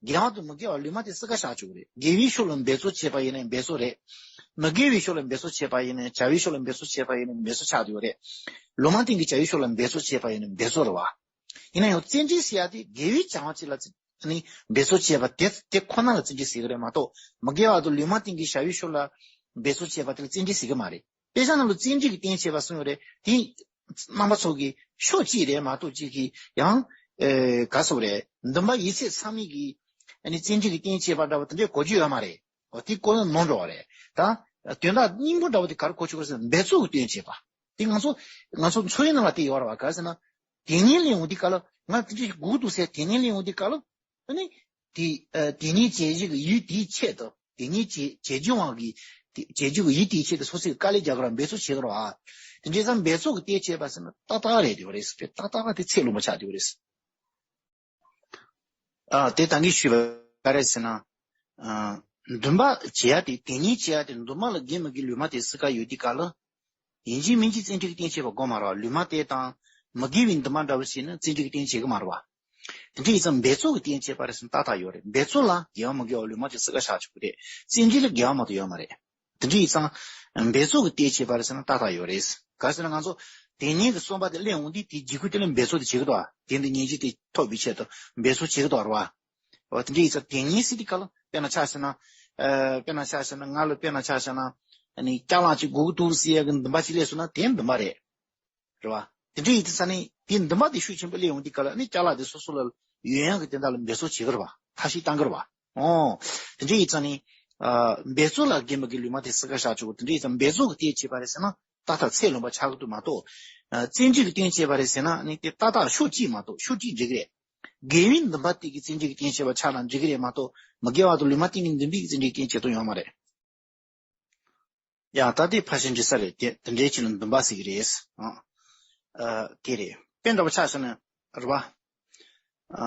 དགེ་བ་དང་མི་དགེ་བ་ལུས་མ་བསྟེན་སྲིད་ཁ་བཞག་བཅུག་གི་རེད། དགེ་བའི་ཕྱོགས་ལ་འབད་རྩོལ་བྱས་པ་ཡིན་ན་འབད་རྩོལ་རེད། མི་དགེ་བའི་ཕྱོགས་ལ་འབད་རྩོལ་བྱས་པ་ཡིན་ན། བྱ་བའི་ཕྱོགས་ལ་འབད་རྩོལ་བྱས་པ་ཡིན་ན་འབད་རྩོལ་ཆགས་བསྡད་ཡོད་རེད། ལུས་མ་བསྟེན་གྱི་བྱ་བའི་ཕྱོགས་ལ་འབད་རྩོལ་བྱས་པ་ཡིན་ན་འབད་རྩོལ་རེད་བ། ཡིན་ན་ཡང་བརྩོན་འགྲུས་ཟེར་ཡ་དེ་དགེ་བའི་བྱ་བ་ཅིག་ལ་ནི་འབད་རྩོལ་བྱས་པ་དེ་དེ་ཁོ་ན་ལ་བརྩོན་འགྲུས་ཟེར་གི་རེད་མ་གཏོགས། མི་དགེ་བ་དང་ལུས་མ་བསྟེན་གྱི་བྱ་བའི་ཕྱོགས་ལ་འབད་རྩོལ་བྱས་པ་དེ་ལ་བརྩོན་འགྲུས་ཟེར་གི་མ་རེད། དཔེ་ཆ་ནང་ལ་བརྩོན་འགྲུས་ཀྱི་རྟེན་བྱེད་པ་གསུངས་ཡོད་རེད། དེ་རྣམ་པ་ཚོ་གི་ཕྱོགས་གཅིག་རེད་མ་གཏོགས་གཅིག་གི་ཡང་ཨེ་ག་ཟེར་རེད། འདུན་པ་ཡིད་ཆེས་ཚང་མའི་གི་ཨ་ནི་བརྩོན་འགྲུས་ཀྱི་རྟེན་བྱེད་པ་འདྲ་བོ་དེ་འདྲའི་གོ་རྒྱུ་ཡོད་མ་རེད། འོ་དེ་ཀོ་ནི་ནོར་འགྲོ་བ་རེད་ད། དོན་དག་སྙིང་པོ་འདྲ་བོ་དེ་ག་རེ་གོ་ཆོད་ཀྱི་རེད་ཟེར་ན་འབད་རྩོལ་གྱི་རྟེན་བྱེད་པ། དེ་ང་ཚོ་ང་ཚོ་འཚོ་བའི་ནང་ལ་དེ་ཡོད་རེད་བ། ག་རེ་ཟེར་ན། དེ་ཉིད་ལས་འོང་དུས་སྐབས་ལ་ང་དེ་འདྲ་ཞིག་དགོས་འདུག་ཟེར། དེ་ཉིད་ལས་འོང་དུས་སྐབས་ལ། ཨ་ནི། དེ་ཨ་དེ་ཉིད་བྱེད་བྱེད་ཀྱི་ཡུལ་དེའི་ཆེད་དུ། དེ་ཉིད་བྱེད་བྱེད་རྒྱུ་བ་གི་དེ་བྱེད་རྒྱུ་གི་ཡུལ་དེའི་ཆེད་དུ་སོ་སོས་དཀའ་ལས་རྒྱག་གི་རེད་བ། འབད་རྩོལ་བྱེད་ཀྱི་རེད་བ། དེ་འདྲ་ཙང་འབད་རྩོལ་གྱི་རྟེན་བྱེད་པ་ཟེར་ན་ཏག་ཏག་རེད་དེ་བ་རེད། ཏག་ཏག་དེ་ཚད་ལོངས་པ་ཆགས་དེ་བ་རེད། ཨ་དེ་ད་གིན་ཞུས་པ་ག་རེ་ཟེར་ན། ཨ་འདུན་པ་བྱེད་ཡ་དེ་དེ་ཉིད་བྱེད་ཡ་དེ་འདུན་པ་ལ་དགེ་མི་དགེ་ལུས་མ་བསྟེན་སྲིད་ཁ་ཡོད་དུས་སྐབས་ལ། ཡིན་གཅིག་མིན་གཅིག་བརྩོན་འགྲུས་ཀྱི་རྟེན་བྱེད་པ་དགོས་མ་རེད་བ། ལུས་མ་བསྟེན་དང་མི་དགེ་བའི་འདུན་པ་འདྲ་བོ་བྱས་ན་བརྩོན་འགྲུས་ཀྱི་རྟེན་བྱེད་ཀྱི་མ་རེད་བ། དེ་འདྲ་ཡིན་ཙང་འབད་རྩོལ་གྱི་རྟེན་བྱེད་པ་རེད་ཟེར་ན་ཏག་ཏག་ཡོད་རེད། འབད་རྩོལ་ལ་དགེ་བ་མི་དགེ་བ་ལུས་མ་བསྟེན་སྲིད་ཁ་བཞག་ཆོག་གི་རེད། བརྩོན་འགྲུས་ལ་དགེ་བ་མ་གཏོགས་ཡོད་མ་རེད། དེ་འདྲ་ཡིན་ཙང་འབད་རྩོལ་གྱི་རྟེན་བྱེད་པ་རེད་ཟེར་ན་ཏག་ཏག་ཡོད་རེད། ག་རེ་ཟེར་ན་ང་ཚོ་དེ་ཉིད་ཀྱི་གསུངས་པ་དེ་གླེང་འོང་དུས་དེའི་འཇིགས་སྐུལ་དེ་ལ་འབད་རྩོལ་དེ་བྱེད་ཀྱི་འདུག་བ། དེ་འདི་ཉིན་གཅིག་དེ་ཐོབ་པའི་ཆེད་དུ་འབད་རྩོལ་བྱེད་ཀྱི་འདུག་བ། འོ་དེ་འདྲ་ཡིན་ཙང་དེ་ཉིད་ཟེར་དུས་སྐབས་ལ་དཔེར་ན་ཆ་བཞག་ན། ཨ་དཔེར་ན་ཆ་བཞག་ན་ང་ལ་དཔེར་ན་ཆ་བཞག་ན། ཨ་ནི་ཅ་ལག་ཅིག་དགོས་ཀྱི་འདུག་ཟེར་ཡག་གི་འདུན་པ་ཅིག་སླེབས་སོང་ན་དེ་འདུན་པ་རེད། རེད་བ། དེ་འདྲ་ཡིན་དུས་ཙང་ནི་དེ་འདུན་པ་དེ་ཤུགས་ཆེན་པོ་སླེབས་ཡོང་དུས་སྐབས་ལ་ནི་ཅ་ལག་དེ་སོ་སོ་ལ་ཡོད་ཡང་གི་དེ་འདྲ་ལ་འབད་རྩོལ་བྱེད་ཀྱི་རེད་བ། ཐབས་ཤེས་བཏང་གི་རེད་བ། ཨོ། དེ་འདྲ་ཡིན་ཙང་ནི། ཨ་འབད་རྩོལ་ལ་དགེ་མི་དགེ་ལུས་མ་བསྟེན་སྲིད་ཁ་བཞག་ཆོག་གི། དེ་འདྲ་ཡིན་ཙང་འབད་རྩོལ་གྱི་རྟེན་བྱེད་པ་རེད་ཟེར་ན་ཏག་ཏག་ཚད་ལོངས་པ་ཆགས་ཀྱི་འདུག་མ་གཏོགས། ཨ་བརྩོན་འགྲུས་ཀྱི་རྟེན་བྱེད་པ་རེད་ཟེར་ན་ནི་དེ་ཏག་ཏག་ཕྱོགས་གཅིག་མ་གཏོགས་ཕྱོགས་གཅིག་འགྲིག་གི་རེད། དགེ་བའི་འདུན་པ་དེ་གི་བརྩོན་འགྲུས་ཀྱི་རྟེན་བྱེད་པ་ཆགས་ན་འགྲིག་གི་རེད་མ་གཏོགས་མི་དགེ་བ་དང་ལུས་མ་བསྟེན་གྱི་འདུན་པའི་བརྩོན་འགྲུས་རྟེན་བྱེད་དོན་ཡོད་མ་རེད། ཡ་ད་དེ་ཕལ་ཆེར་འགྲིག་ས་རེད། དེ་དེ་འདྲའི་ཆེད་ལ་འདུན་པ་ཟེར་གི་རེད། ཨ་ཨ་དེ་རེད། དཔེ་འདྲ་པོ་ཆ་བཞག་ན་རེད་བ། ཨ་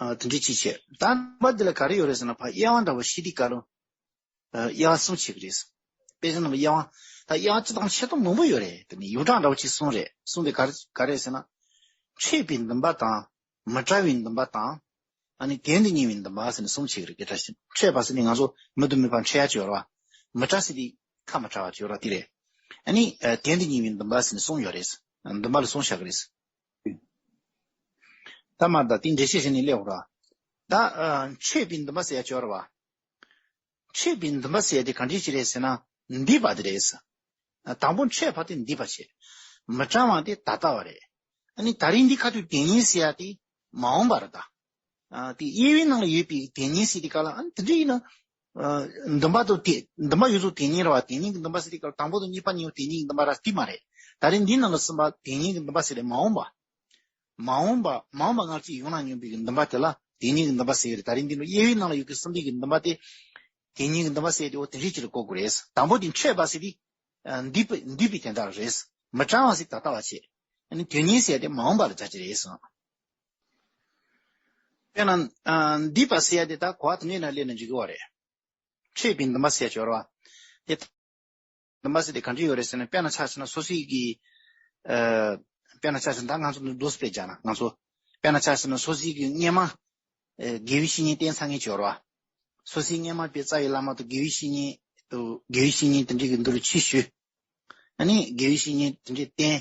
ཨ་དེ་འདྲའི་ཅིག་བྱས། ད་འདུན་པ་འདི་ལ་ག་རེ་ཡོད་རེད་ཟེར་ན་ཕ་དབྱེ་བ་འདྲ་པོ་ཤེས་དུས་སྐབས་ལ། ཨ་དབྱེ་བ་གསུམ་ཕྱེ་གི་རེད། དཔེ་ཆ་ནང་དབྱེ་བ། ད་དབྱེ་བ་སྤྱིར་བཏང་ཆེ་མཐོང་མང་པོ་ཡོད་རེད། དེ་ནི་ཡོངས་གྲགས་འདྲ་པོ་ཅིག་གསུམ་རེད། གསུམ་དེ་ག་རེ་ག་རེ་ཟེར་ན། འཕྲད་པའི་འདུན་པ་དང་། མི་འཕྲད་པའི་འདུན་པ་དང་། ཨ་ནི་དོན་དུ་གཉེར་བའི་འདུན་པ་ཟེར་ནས་གསུམ་ཕྱེ་གི་རེད། དེ་འདྲ་ཞིག་འཕྲད་པ་ཟེར་ནས་ང་ཚོ་མི་དང་མི་བར་འཕྲད་ཡ་ཅིག་ཡོད་རེད་བ། མི་འཕྲད་ཟེར་དུས་ཁ་མི་འཕྲད་པ་ཅིག་ཡོད་རེད། དེ་རེད། ཨ་ནི་ཨ་དོན་དུ་གཉེར་བའི་འདུན་པ་ཟེར་ནས་གསུམ་ཡོད་རེད། འདུན་པ་ལ་གསུམ་བཞག་གི་རེད། ད་མ་ད་དེ་འགྲེལ་བཤད་བྱས་ནས་སླེབས་ར། ད་ཨ་འཕྲད་པའི་འདུན་པ་ཟེར་ཡ་ཅིག་ཡོད་རེད་བ། འཕྲད་པའི་འདུན་པ་ཟེར་ཡ་དེ་གང་འདྲ་ཅིག་རེད་ཟེར་ན། འདུས་པ་དེ་རེད། དང་པོ་འཕྲད་པ་དེ་འདུས་པ་བྱས། མི་འཕྲད་པ་དེ་ད་ལྟ་བ་རེད། ཨ་ནི་ད་རིང་འདི་ཁ་ཐུག་དེ་ཉིད་ཟེར་ཡ་དེ་མ་འོངས་པ་རེད་ད། ཨ་དེ་དབྱེ་བའི་ནང་ལ་ཡོད་པའི་དེ་ཉིད་ཟེར་དེ་ག་ལ་ཨ་ནི་དེ་འདྲ་ཡིན་ན། ཨ་འདུན་པ་དང་དེ་འདུན་པ་ཡོད་ཚོ་དེ་ཉིད་རེད་བ། དེ་ཉིད་ཀྱི་འདུན་པ་ཟེར་དེ་ག་ལ་དང་པོ་དང་གཉིས་པ་གཉིས་པོ་དེ་ཉིད་ཀྱི་འདུན་པ་ར་དེ་མ་རེད། ད་རིང་འདི་ནང་ལ་གསུངས་པ་དེ་ཉིད་ཀྱི་འདུན་པ་ཟེར་དེ་མ་འོངས་པ། མ་འོངས་པ་མ་འོངས་པ་སྔ་ཕྱི་ཡང་ན་སྙོམས་པའི་འདུན་པ་དེ་ལ་དེ་ཉིད་ཀྱི་འདུན་པ་ཟེར་གི་རེད། ད་རིང་འདི་ནང་དབྱེ་བའི་ནང་ལ་ཡོད་ཀྱི་གསུམ་འདུས་ཀྱི་འདུན་པ་དེ། དེ་ཉིད་ཀྱི་འདུན་པ་ཟེར་དེ་འོ་དེ་འདྲ་ཅིག་ལ་གོ་དགོས་རེད། དང་པོ་དེ་འཕྲད་པ་ཟེར་དེ། འདུས་པའི་འདུས་པའི་དོན་དག་རེད། མི་འཕྲད་པ་ཟེར་ད་ལྟ་བ་བྱེད། ཨ་ནི་དོན་གཉིས་ཟེར་དེ་མ་འོངས་པ་ལ་སྦྱར་གྱི་རེད་གསུངས། དཔེར་ན། ཨ་འདུས་པ་ཟེར་ཡ་དེ་ད་གོ་བ་དེ་འདྲའི་ནང་སླེབས་ན་འགྲིག་གི་བ་རེད། འཕྲད་པའི་འདུན་པ་ཟེར་ཡ་ཅིག་ཡོད་རེད་བ། དེ། འདུན་པ་ཟེར་དེ་གང་འདྲ་ཡོད་རེད་ཟེར་ན། དཔེར་ན་ཆ་བཞག་ན་སོ་སོའི་གི། ཨ་དཔེར་ན་ཆ་བཞག་ན་ད་ང་ཚོ་འདུག་སེ་དཔེ་བརྒྱབ་ན་ང་ཚོ། དཔེར་ན་ཆ་བཞག་ན་སོ་སོའི་གི་སྔོན་མ། ཨ་དགེ་བའི་བཤེས་གཉེན་བསྟེན་ཚར་མཁན་ཅིག་ཡོད་རེད་བ། སོ་སོའི་སྔོན་མ་པའི་རྩ་བའི་བླ་མ་དང་དགེ་བའི་བཤེས་གཉེན་དུ་དགེ་བའི་བཤེས་གཉེན་དེ་འདྲའི་གི་མདུན་ལ་ཆོས་ཞུས། ཨ་ནི་དགེ་བའི་བཤེས་གཉེན་དེ་འདྲའི་བསྟེན།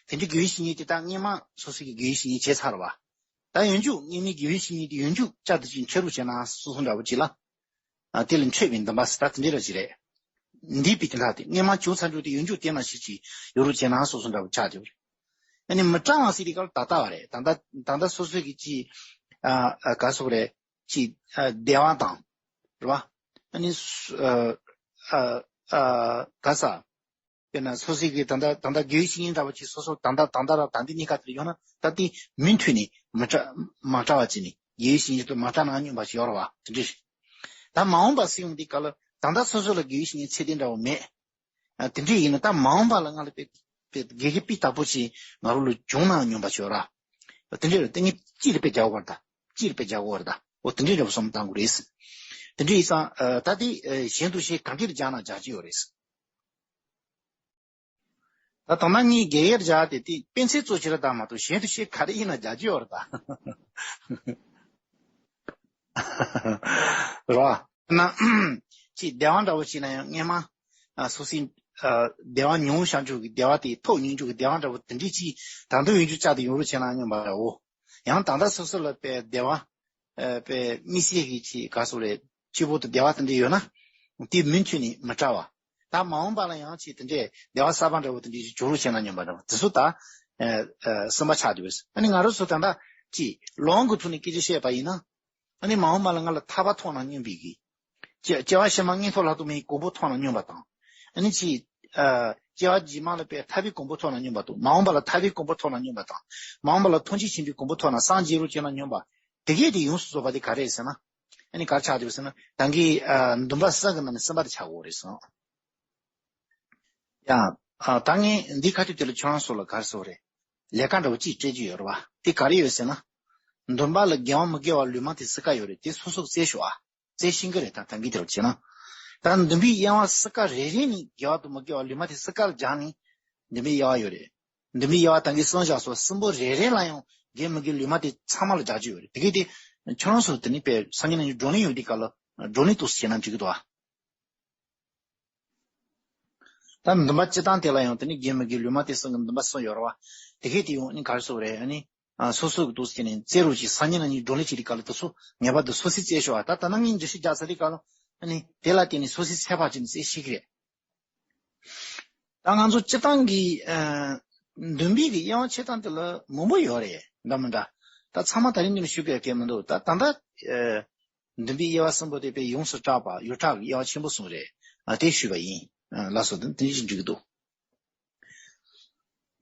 དེ་འདྲའི་དགེ་བའི་བཤེས་གཉེན་དེ་དག་སྔོན་མ་སོ་སོའི་གི་དགེ་བའི་བཤེས་གཉེན་བྱས་ཚར་བ། ད་ཡང་འཇུག་སྔོན་མའི་དགེ་བའི་བཤེས་གཉེན་དེ་ཡང་འཇུག་བྱ་དེ་ཅིག་འཕྲད་རོགས་བྱས་ན་སོ་སོ་འདྲ་བོ་ཅིག་ལ། ཨ་དེ་ལ་འཕྲད་པའི་འདུན་པ་ཟེར་ད་དེ་འདྲའི་ར་ཅིག་རེད། འདས་པའི་དེ་འདྲ་དེ་སྔོན་མ་བྱུང་ཚར་འགྲོ་དེ་ཡོད་འཇུག་དེ་ནང་བཞིན་གྱི་ཡོད་རུ་བྱས་ན་སོ་སོ་འདྲ་བོ་ཆགས་ཡོད་རེད། ཨ་ནི་མི་གྲངས་བ་ཟེར་དེ་ག་ལ་ད་ལྟ་བ་རེད། ད་ལྟ་ད་ལྟ་སོ་སོ་གི་ཅི་ཨ་ཨ་ག་སོགས་རེད། ཅི་ཨ་བདེ་བ་དང་རེད་བ། ཨ་ནི་སུ་ཨ་ཨ་ཨ་ག་ས། དཔེར་ན་སོ་སོ་གི་ད་ལྟ་ད་ལྟ་དགེ་བའི་བཤེས་གཉེན་འདྲ་བོ་ཅིག་སོ་སོ་ད་ལྟ་ད་ལྟ་ར་ད་འདི་གཉིས་ཀ་དེར་ཡོང་ན་ད་ལྟའི་མུ་མཐུད་ནས་མི་བཀྲ་མ་བཀྲ་བ་ཅིག་ནི་དགེ་བའི་བཤེས་གཉེན་དུ་མ་བཀྲ་ན་སྙོམས་པ་ཞིག་ཡོད་རེད་བ། དེ་འདྲ་རེད། ད་མ་འོངས་པ་སྲིད་ཡོང་དུས་སྐབས་ལ་ད་ལྟ་སོ་སོ་ལ་དགེ་བའི་བཤེས་གཉེན་ཚད་ལྡན་འདྲ་བོ་མེད། ཨ་དེ་འདྲ་ཡིན་ན་ད་མ་འོངས་པ་ལ་ང་ལ་དཔེ་དཔེ་དགེ་རྒན་སྤུས་དག་པོ་ཞིག་ང་རང་ལ་བྱུང་ན་སྙོམས་པ་ཞིག་ཡོད་རེད། དེ་འདྲ་རེད། དེ་ངས་ཅི་རེད་དཔེ་རྒྱག་དགོས་རེད་ད། ཅི་རེད་དཔེ་རྒྱག་དགོས་རེད་ད། འོ་དེ་འདྲ་འདྲ་བོ་བསམ་བློ་བཏང་དགོས་རེད། དེ་འདྲ་ཡིན་ཙང་ཨ་ད་དེ་ཨ་གཞན་དུ་ཤེས་གང་འདྲ་རྒྱག་ན་རྒྱག་གི་ཡོད་རེད། ད་དང་ན་ངས་རྒྱ་ཡིར་བཞག་དེ་དེ་དཔེ་མཚོན་གཙོ་ཆེ་ར་དང་མ་གཏོགས་གཞན་དུ་ཤེས་ག་རེ་ཡིན་ན་རྒྱ་ཇི་ཡོད་རེད་ད། རེད་བ། ན་ཅིག་བདེ་བ་འདྲ་བོ་ཞིག་ན་ཡང་སྔན་མ་ཨ་སོ་སོའི་ཨ་བདེ་བ་མྱོང་བཞག་འཇུག་གི་བདེ་བ་དེ་ཐོབ་མྱོང་འཇུག་གི་བདེ་བ་འདྲ་བོ་དེ་འདྲས་ཅིག་ད་དུང་ཡོད་འཇུག་བཅའ་དེ་ཡོང་རུ་བྱས་ན་སྙམ་པ་འདྲ་བོ། ཡང་ད་ལྟ་སོ་སོ་ལ་དཔེ་བདེ་བ་ཨ་དཔེ་མི་སེར་གྱི་ཆེད་ག་སོ་རེད་སྤྱི་བོ་དུ་བདེ་བ་དེ་འདྲ་ཡོད་ན་དེ་མུ་མཐུད་ནས་མི་བྲལ་བ། ད་མ་འོངས་པ་ལ་ཡང་ཆེད་དེ་འདྲས་བདེ་བ་གསར་པ་འདྲ་བོ་དེ་འདྲས་ཅིག་འབྱོར་རོགས་བྱས་ན་སྙམ་པ་འདྲ་བོ་དེ་ཚོ་ད་ཨ་ཨ་སེམས་པ་ཆགས་འདུག་ཟེར། ཨ་ནི་ང་རང་ཚོ་ད་ལྟ་ཅིག་ལུང་གི་ཐོག་ནས་སྐད་ཆ་བཤད་པ་ཡིན་ན་ཨ་ནི་མ་འོངས་པ་ལ་ང་ལ་ཐར་པ་ཐོབ་ན་སྙམ་པའི་གི་སྐྱེ་སྐྱེ་བ་ཕྱི་མ་མངོན་མཐོ་ལྷ་མཐོ་མའི་གོ་འཕང་ཐོབ་ན་སྙམ་པ་དང་། ཨ་ནི་ཅིག་ཨ་སྐྱེ་བ་རྗེས་མ་ལ་དཔེ་ཐར་པའི་གོ་འཕང་ཐོབ་ན་སྙམ་པ་དང་མ་འོངས་པ་ལ་ཐར་པའི་གོ་འཕང་ཐོབ་ན་སྙམ་པ་དང་མ་འོངས་པ་ལ་ཐམས་ཅད་མཁྱེན་པའི་གོ་འཕང་ཐོབ་ན་སངས་རྒྱས་རོགས་བྱས་ན་སྙམ་པ། དེ་གས་དེ་ཡོངས་སུ་རྫོགས་པ་དེ་ག་རེ་རེད་ཟེར་ན། ཨ་ནི་ག་རེ་ཆགས་འདུག་ཟེར་ན་ད་གིན་ཨ་འདུན་པ་གསུམ་གྱི་ནང་ནས་གསུམ་པ་དེ་ཆགས་ཡོད་རེད་ཟེར། ཡང་ཨ་ད་ངས་འདི་ཁ་ཐུག་དེ་ལ་ཁྱོད་རང་ཚོ་ལ་ག་རེ་ཟེར་བ་རེད། ལས་ཀ་འདྲ་བོ་གཅིག་སྤྲད་རྒྱུ་ཡོད་རེད་བ། དེ་ག་རེ་ཡོད་ཟེར་ན། འདུན་པ་ལ་དགེ་བ་མི་དགེ་བ་ལུས་མ་དེ་སྲིད་ཀ་ཡོད་རེད། དེ་སོ་སོ་བཙལ་ཤོག་ཨ། བཙལ་ཤེས་ཀྱི་རེད། ད་ད་གིན་དེ་ལ་བྱས་ན། ད་འདུན་པའི་དབྱེ་བ་སྲིད་ཀ་རེ་རེ་ནས་དགེ་བ་དང་མི་དགེ་བ་ལུས་མ་དེ་སྲིད་ཀ་ལ་སྦྱར་ནས་འདུན་པའི་དབྱེ་བ་ཡོད་རེད། འདུན་པའི་དབྱེ་བ་ད་གིན་གསུངས་བཞག་སོ་གསུམ་པོ་རེ་རེ་ལ་ཡང་དགེ་མི་དགེ་ལུས་མ་དེ་ཚང་མ་ལ་སྦྱར་རྒྱུ་ཡོད་རེད། དེ་གིན་དེ་ཁྱོད་རང་ཚོ་དེ་ནི་དཔེ་སང་ཉིན་ནང་བཞིན་བགྲོ་གླེང་ཡོད་དུས་སྐབས་ལ་བགྲོ་གླེང་ཏོག་ཙམ་བྱས་ན་འགྲིག་གི་འདུག་ཨ། ད་འདུན་པ་སྤྱི་བཏང་དེ་ལ་ཡང་དེ་ནི་དགེ་མི་དགེ་ལུས་མ་དེ་གསུམ་གྱི་འདུན་པ་གསུམ་ཡོད་རེད་བ། དེ་གས་དེ་ཡང་ནི་ག་རེ་ཟེར་བ་རེད། ཨ་ནི་ཨ་སོ་སོ་གི་འདུག་ཟེར་ནས་བཙལ་རོགས་ཀྱིས་སང་ཉིན་གནངས་ཉིན་བགྲོ་གླེང་བྱེད་དུས་སྐབས་ལ་དེ་ཚོ་ངེས་པར་དུ་སོ་སོས་བཙལ་ཤོག་ཨ། ད་ད་ནངས་ངས་འགྲེལ་བཤད་རྒྱག་ཚར་དུས་སྐབས་ལ་ཨ་ནི་དེ་ལ་བརྟེན་ནས་སོ་སོས་ཚད་པ་ཅིག་ནས་བཙལ་ཤེས་ཀྱི་རེད། ད་ང་ཚོ་སྤྱི་བཏང་གི་ཨ་འདུན་པའི་གི་དབྱེ་བ་ཕྱེ་སྟངས་དེ་ལ་མང་པོ་ཡོད་རེད། འདྲ་མི་འདྲ། ད་ཚང་མ་ད་རིང་འདི་ནས་ཞུ་དགོས་ཀྱི་མི་འདུག་ད་ད་ལྟ་ཨ་འདུན་པའི་དབྱེ་བ་གསུམ་པོ་དེ་དཔེ་ཡོངས་སུ་གྲགས་པ་ཡོངས་གྲགས་ཀྱི་དབྱེ་བ་ཆེན་པོ་གསུམ་རེད། ཨ་དེ་ཞུས་པ་ཡིན། ཨ་ལགས་སོ། དེ་དེ་བཞིན་འགྲིག་གི་འདུག་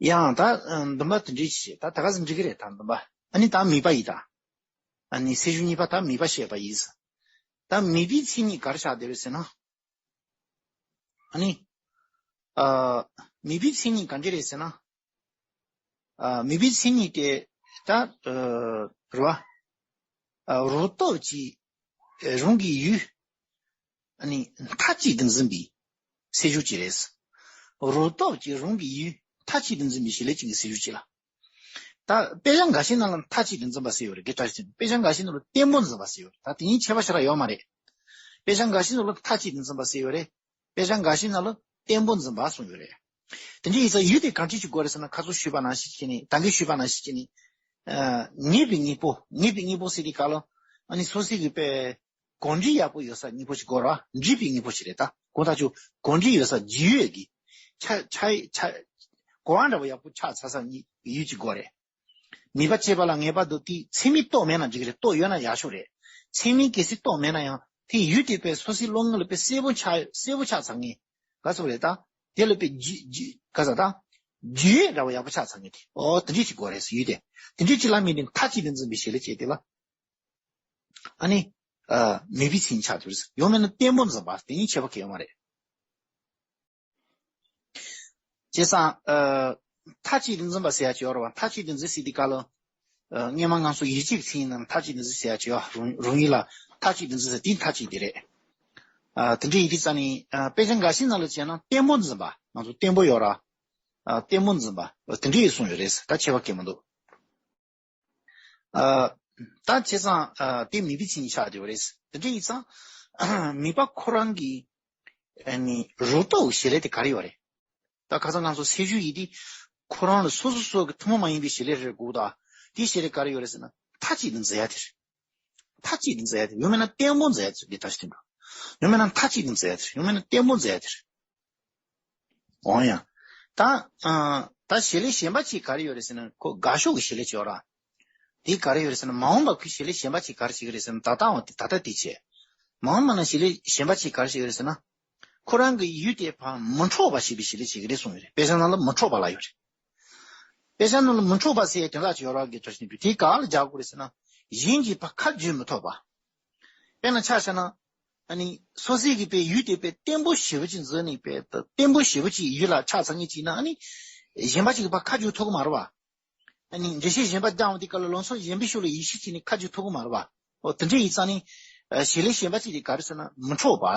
ཡང་ད་ཨ་འདུན་པ་དེ་འདྲའི་ཞིག་ད་ད་ག་ཟེ་འགྲིག་གི་རེད། ད་འདུན་པ་ཨ་ནི་ད་མོས་པ་ཡིན་ད། ཨ་ནི་ཚེས་བཅུ་གཉིས་པ་ད་མོས་པ་བཤད་པ་ཡིན། ད་མོས་པའི་མཚན་ཉིད་ག་རེ་ཆགས་བསྡད་རེད་ཟེར་ན། ཨ་ནི། ཨ་མོས་པའི་མཚན་ཉིད་ག་འདྲ་རེད་ཟེར་ན། ཨ་མོས་པའི་མཚན་ཉིད་དེ་ད་ཨ་རེད་བ། ཨ་རང་སྟོབས་ཀྱིས་རང་གི་ཡུལ་ཨ་ནི་མཐའ་གཅིག་ཏུ་འཛིན་པའི་སེལ་འཇུག་ཅིག་རེད། རང་སྟོབས་ཀྱིས་རང་གི་ཡུལ་མཐའ་གཅིག་ཏུ་འཛིན་པའི་བྱེད་ལས་ཅན་གྱི་སེལ་འཇུག་ཅིག་ལ། ད་དཔེ་ཆ་འགའ་ཞིག་ནང་ལ་མཐའ་གཅིག་ཏུ་འཛིན་པ་ཟེར་ཡོད་རེད། དགེ་ཕྲ་ཞིག་དཔེ་ཆ་འགའ་ཞིག་ནང་ལ་བརྟན་པོ་འཛིན་པ་ཟེར་ཡོད་རེད། ད་དེ་གཉིས་ཁྱད་པར་ཞེ་དྲག་ཡོད་མ་རེད། དཔེ་ཆ་འགའ་ཞིག་ནང་ལ་མཐའ་གཅིག་ཏུ་འཛིན་པ་ཟེར་ཡོད་རེད། དཔེ་ཆ་འགའ་ཞིག་ནང་ལ་བརྟན་པོ་འཛིན་པ་གསུངས་ཡོད་རེད། དེ་འདྲ་ཡིན་ཙང་ཡུལ་དེ་གང་འདྲ་ཞིག་དགོས་རེད་ཟེར་ན་ཁ་སང་ཞུས་པ་ནང་བཞིན་བྱས་ནས་ད་གིན་ཞུས་པ་ནང་བཞིན་བྱས་ནས། ཨ་ངེས་པའི་དངོས་པོ་ངེས་པའི་དངོས་པོ་ཟེར་དུས་སྐབས་ལ་ཨ་ནི་སོ་སོའི་གི་དཔེ་གོམས་འདྲིས་ཡག་པོ་ཡོད་ས་དངོས་པོ་ཞིག་དགོས་རེད་བ། འདྲིས་པའི་དངོས་པོ་ཞིག་རེད། ད་གོང་ལྟར་ཆུ་གོམས་འདྲིས་ཡོད་ས་ལྗིད་ཡོད་ཀྱི་ཆ་ཆ་ཆ་གོ་བ་འདྲ་བོ་ཡག་པོ་ཆགས་ཚར་ས་ཡུལ་ཅིག་དགོས་རེད། མོས་པ་བྱེད་པ་ལ་ངེས་པར་དུ་དེའི་མཚན་མའི་རྟོགས་མེད་ན་འགྲིག་གི་རེད། རྟོགས་ཡོད་ན་ཡག་ཤོས་རེད། མཚན་མའི་གལ་སྲིད་རྟོགས་མེད་ན་ཡང་དེ་ཡུལ་དེ་དཔེ་སོ་སོའི་བློ་ངོ་ལ་དཔེ་གསལ་པོ་ཆགས་གསལ་པོ་ཆགས་ཚར་ངེས། ག་ཚོད་རེད་ད། དེ་ལ་དཔེ་ལྗིད་ལྗིད་ག་ཚོད་ད། ལྗིད་ཡོད་འདྲ་བོ་ཡག་པོ་ཆགས་ཚར་ངེས་དེ། ཨོ་དེ་འདྲས་ཅིག་དགོས་རེད་ཟེར་ཡུལ་དེ། དེ་འདྲས་ཅིག་ལ་དམིགས་ནས་མཐའ་གཅིག་ཏུ་འཛིན་པའི་བྱེད་ལས་བྱས་དེ་ལ། ཨ་ནི། ཨ་མོས་པའི་མཚན་ཉིད་ཆགས་འདུག་རེད། ཡང་མིན་ན་བརྟན་པོ་འཛིན་པ་དེ་གཉིས་ཁྱད་པར་གང་ཡང་ཡོད་མ་རེད། བྱས་ཙང་། ཨ་མཐའ་གཅིག་ཏུ་འཛིན་པ་ཟེར་ཡ་ཅིག་ཡོད་རེད་བ། མཐའ་གཅིག་ཏུ་འཛིན་ཟེར་དུས་སྐབས་ལ། ཨ་སྔོན་མ་ང་ཚོ་ཡིད་ཆེས་ཀྱི་མཚན་ཉིད་ནང་མཐའ་གཅིག་ཏུ་འཛིན་ཟེར་ཡ་ཅིག་ཡོད། རང་རང་ཡུལ་ལ་མཐའ་གཅིག་ཏུ་འཛིན་ཟེར་དེ་མཐའ་གཅིག་དེ་རེད། ཨ་དེ་འདྲ་ཡིན་དུས་ཙང་ནི་ཨ་དཔེ་ཆ་འགའ་ཞིག་ནང་ལ་བྱས་ན་བརྟན་པོ་འཛིན་པ། ང་ཚོ་བརྟན་པོ་ཡོད་ར། ཨ་བརྟན་པོ་འཛིན་པ་དེ་འདྲ་ཡིན་གསུངས་ཡོད་རེད། ད་ཁྱད་པར་གང་ཡང་མི་འདུག་ཨ་ད་བྱས་ཙང་ཨ་དེ་མོས་པའི་མཚན་ཉིད་ཆགས་བསྡད་ཡོད་རེད། དེ་འདྲ་ཡིན་ཙང་མོས་པ་ཁོ་རང་གི་ཨ་ནི་རང་རྟོགས་བྱེད་ལས་དེ་ག་རེ་ཡོད་རེད། ད་ཁ་སང་ང་ཚོ་སེལ་འཇུག་ཡིན་དུས་ཁོ་རང་ལ་སོ་སོ་སོ་གི་ཐུན་མོང་མ་ཡིན་པའི་བྱེད་ལས་རེད་དགོས་ད། དེ་བྱེད་ལས་ག་རེ་ཡོད་རེད་ཟེར་ན་མཐའ་གཅིག་ཏུ་འཛིན་ཡ་དེ་རེད། མཐའ་གཅིག་ཏུ་འཛིན་ཡ་དེ་རེད། ཡང་མིན་ན་བརྟན་པོ་འཛིན་ཡ་དེ་རེད། དེ་ད་ཞིག་དེ་འདྲ། ཡང་མིན་ན་མཐའ་གཅིག་ཏུ་འཛིན་ཡ་དེ་རེད། ཡང་མིན་ན་བརྟན་པོ་འཛིན་ཡ་དེ་རེད། འོང་ཡང་། ད་ཨ་ད་བྱེད་ལས་གཞན་པ་ཅིག་ག་རེ་ཡོད་རེད་ཟེར་ན། ཁོ་དགའ་ཕྱོགས་ཀྱི་བྱེད་ལས་ཅིག་ཡོད་ར། དེ་ག་རེ་ཡོད་རེད་ཟེར་ན། མ་འོངས་པ་ཁོའི་བྱེད་ལས་གཞན་པ་ཅིག་ག་རེ་བྱེད་ཀྱི་རེད་ཟེར་ན། ད་ལྟ་འོང་དེ་ད་ལྟ་དེ་བྱས། མ་འོངས་པ་ན་བྱེད་ལས་གཞན་པ་ཅིག་ག་རེ་བྱེད་ཀྱི་རེད་ཟེར་ན། ཁོ་རང་གི་ཡུལ་དེ་ཕར་མི་འཕྲོག་པ་བྱེད་པའི་བྱེད་ལས་བྱེད་ཀྱི་རེད་གསུངས་ཡོད་རེད། དཔེ་ཆ་ནང་ལ་མི་འཕྲོག་པ་ལབ་ཡོད་རེད། དཔེ་ཆ་ནང་ལ་མི་འཕྲོག་པ་ཟེར་ཡ་དོན་དག་ཅིག་ཡོད་ར་གི་འདྲ་ཞིག་འདུག་དེ་ག་ལ་རྒྱག་དགོས་རེད་ཟེར་ན། གཞན་གྱིས་ཕར་ཁ་བརྗོད་མི་ཐུབ་པ། དཔེར་ན་ཆ་བཞག་ན། ཨ་ནི་སོ་སོའི་གི་དཔེ་ཡུལ་དེ་དཔེ་བརྟན་པོ་ཞེ་པོ་ཅིག་འཛིན་ནས། དཔེ་བརྟན་པོ་ཞེ་པོ་ཅིག་ཡུལ་ལ་ཆགས་ཚར་མཁན་ཅིག་ན། ཨ་ནི་གཞན་པ་ཅིག་གིས་ཕར་ཁ་བརྗོད་ཐུབ་ཀྱི་མ་རེད་བ། ཨ་ནི་འགྲེལ་བཤད་གཞན་པ་རྒྱག་འོང་དུས་སྐབས་ལ་ལུང་ཚན་གཞན་པའི་ཕྱོགས་ལ་ཡིད་ཆེས་བྱས་ནས་ཁ་བརྗོད་ཐུབ་ཀྱི་མ་རེད་བ། འོ་དེ་འདྲ་ཡིན་ཙང་ནི། ཨ་བྱེད་ལས་གཞན་པ་ཅིག་དེ་ག་རེ་ཟེར་ན། མི་འཕྲོག་པ།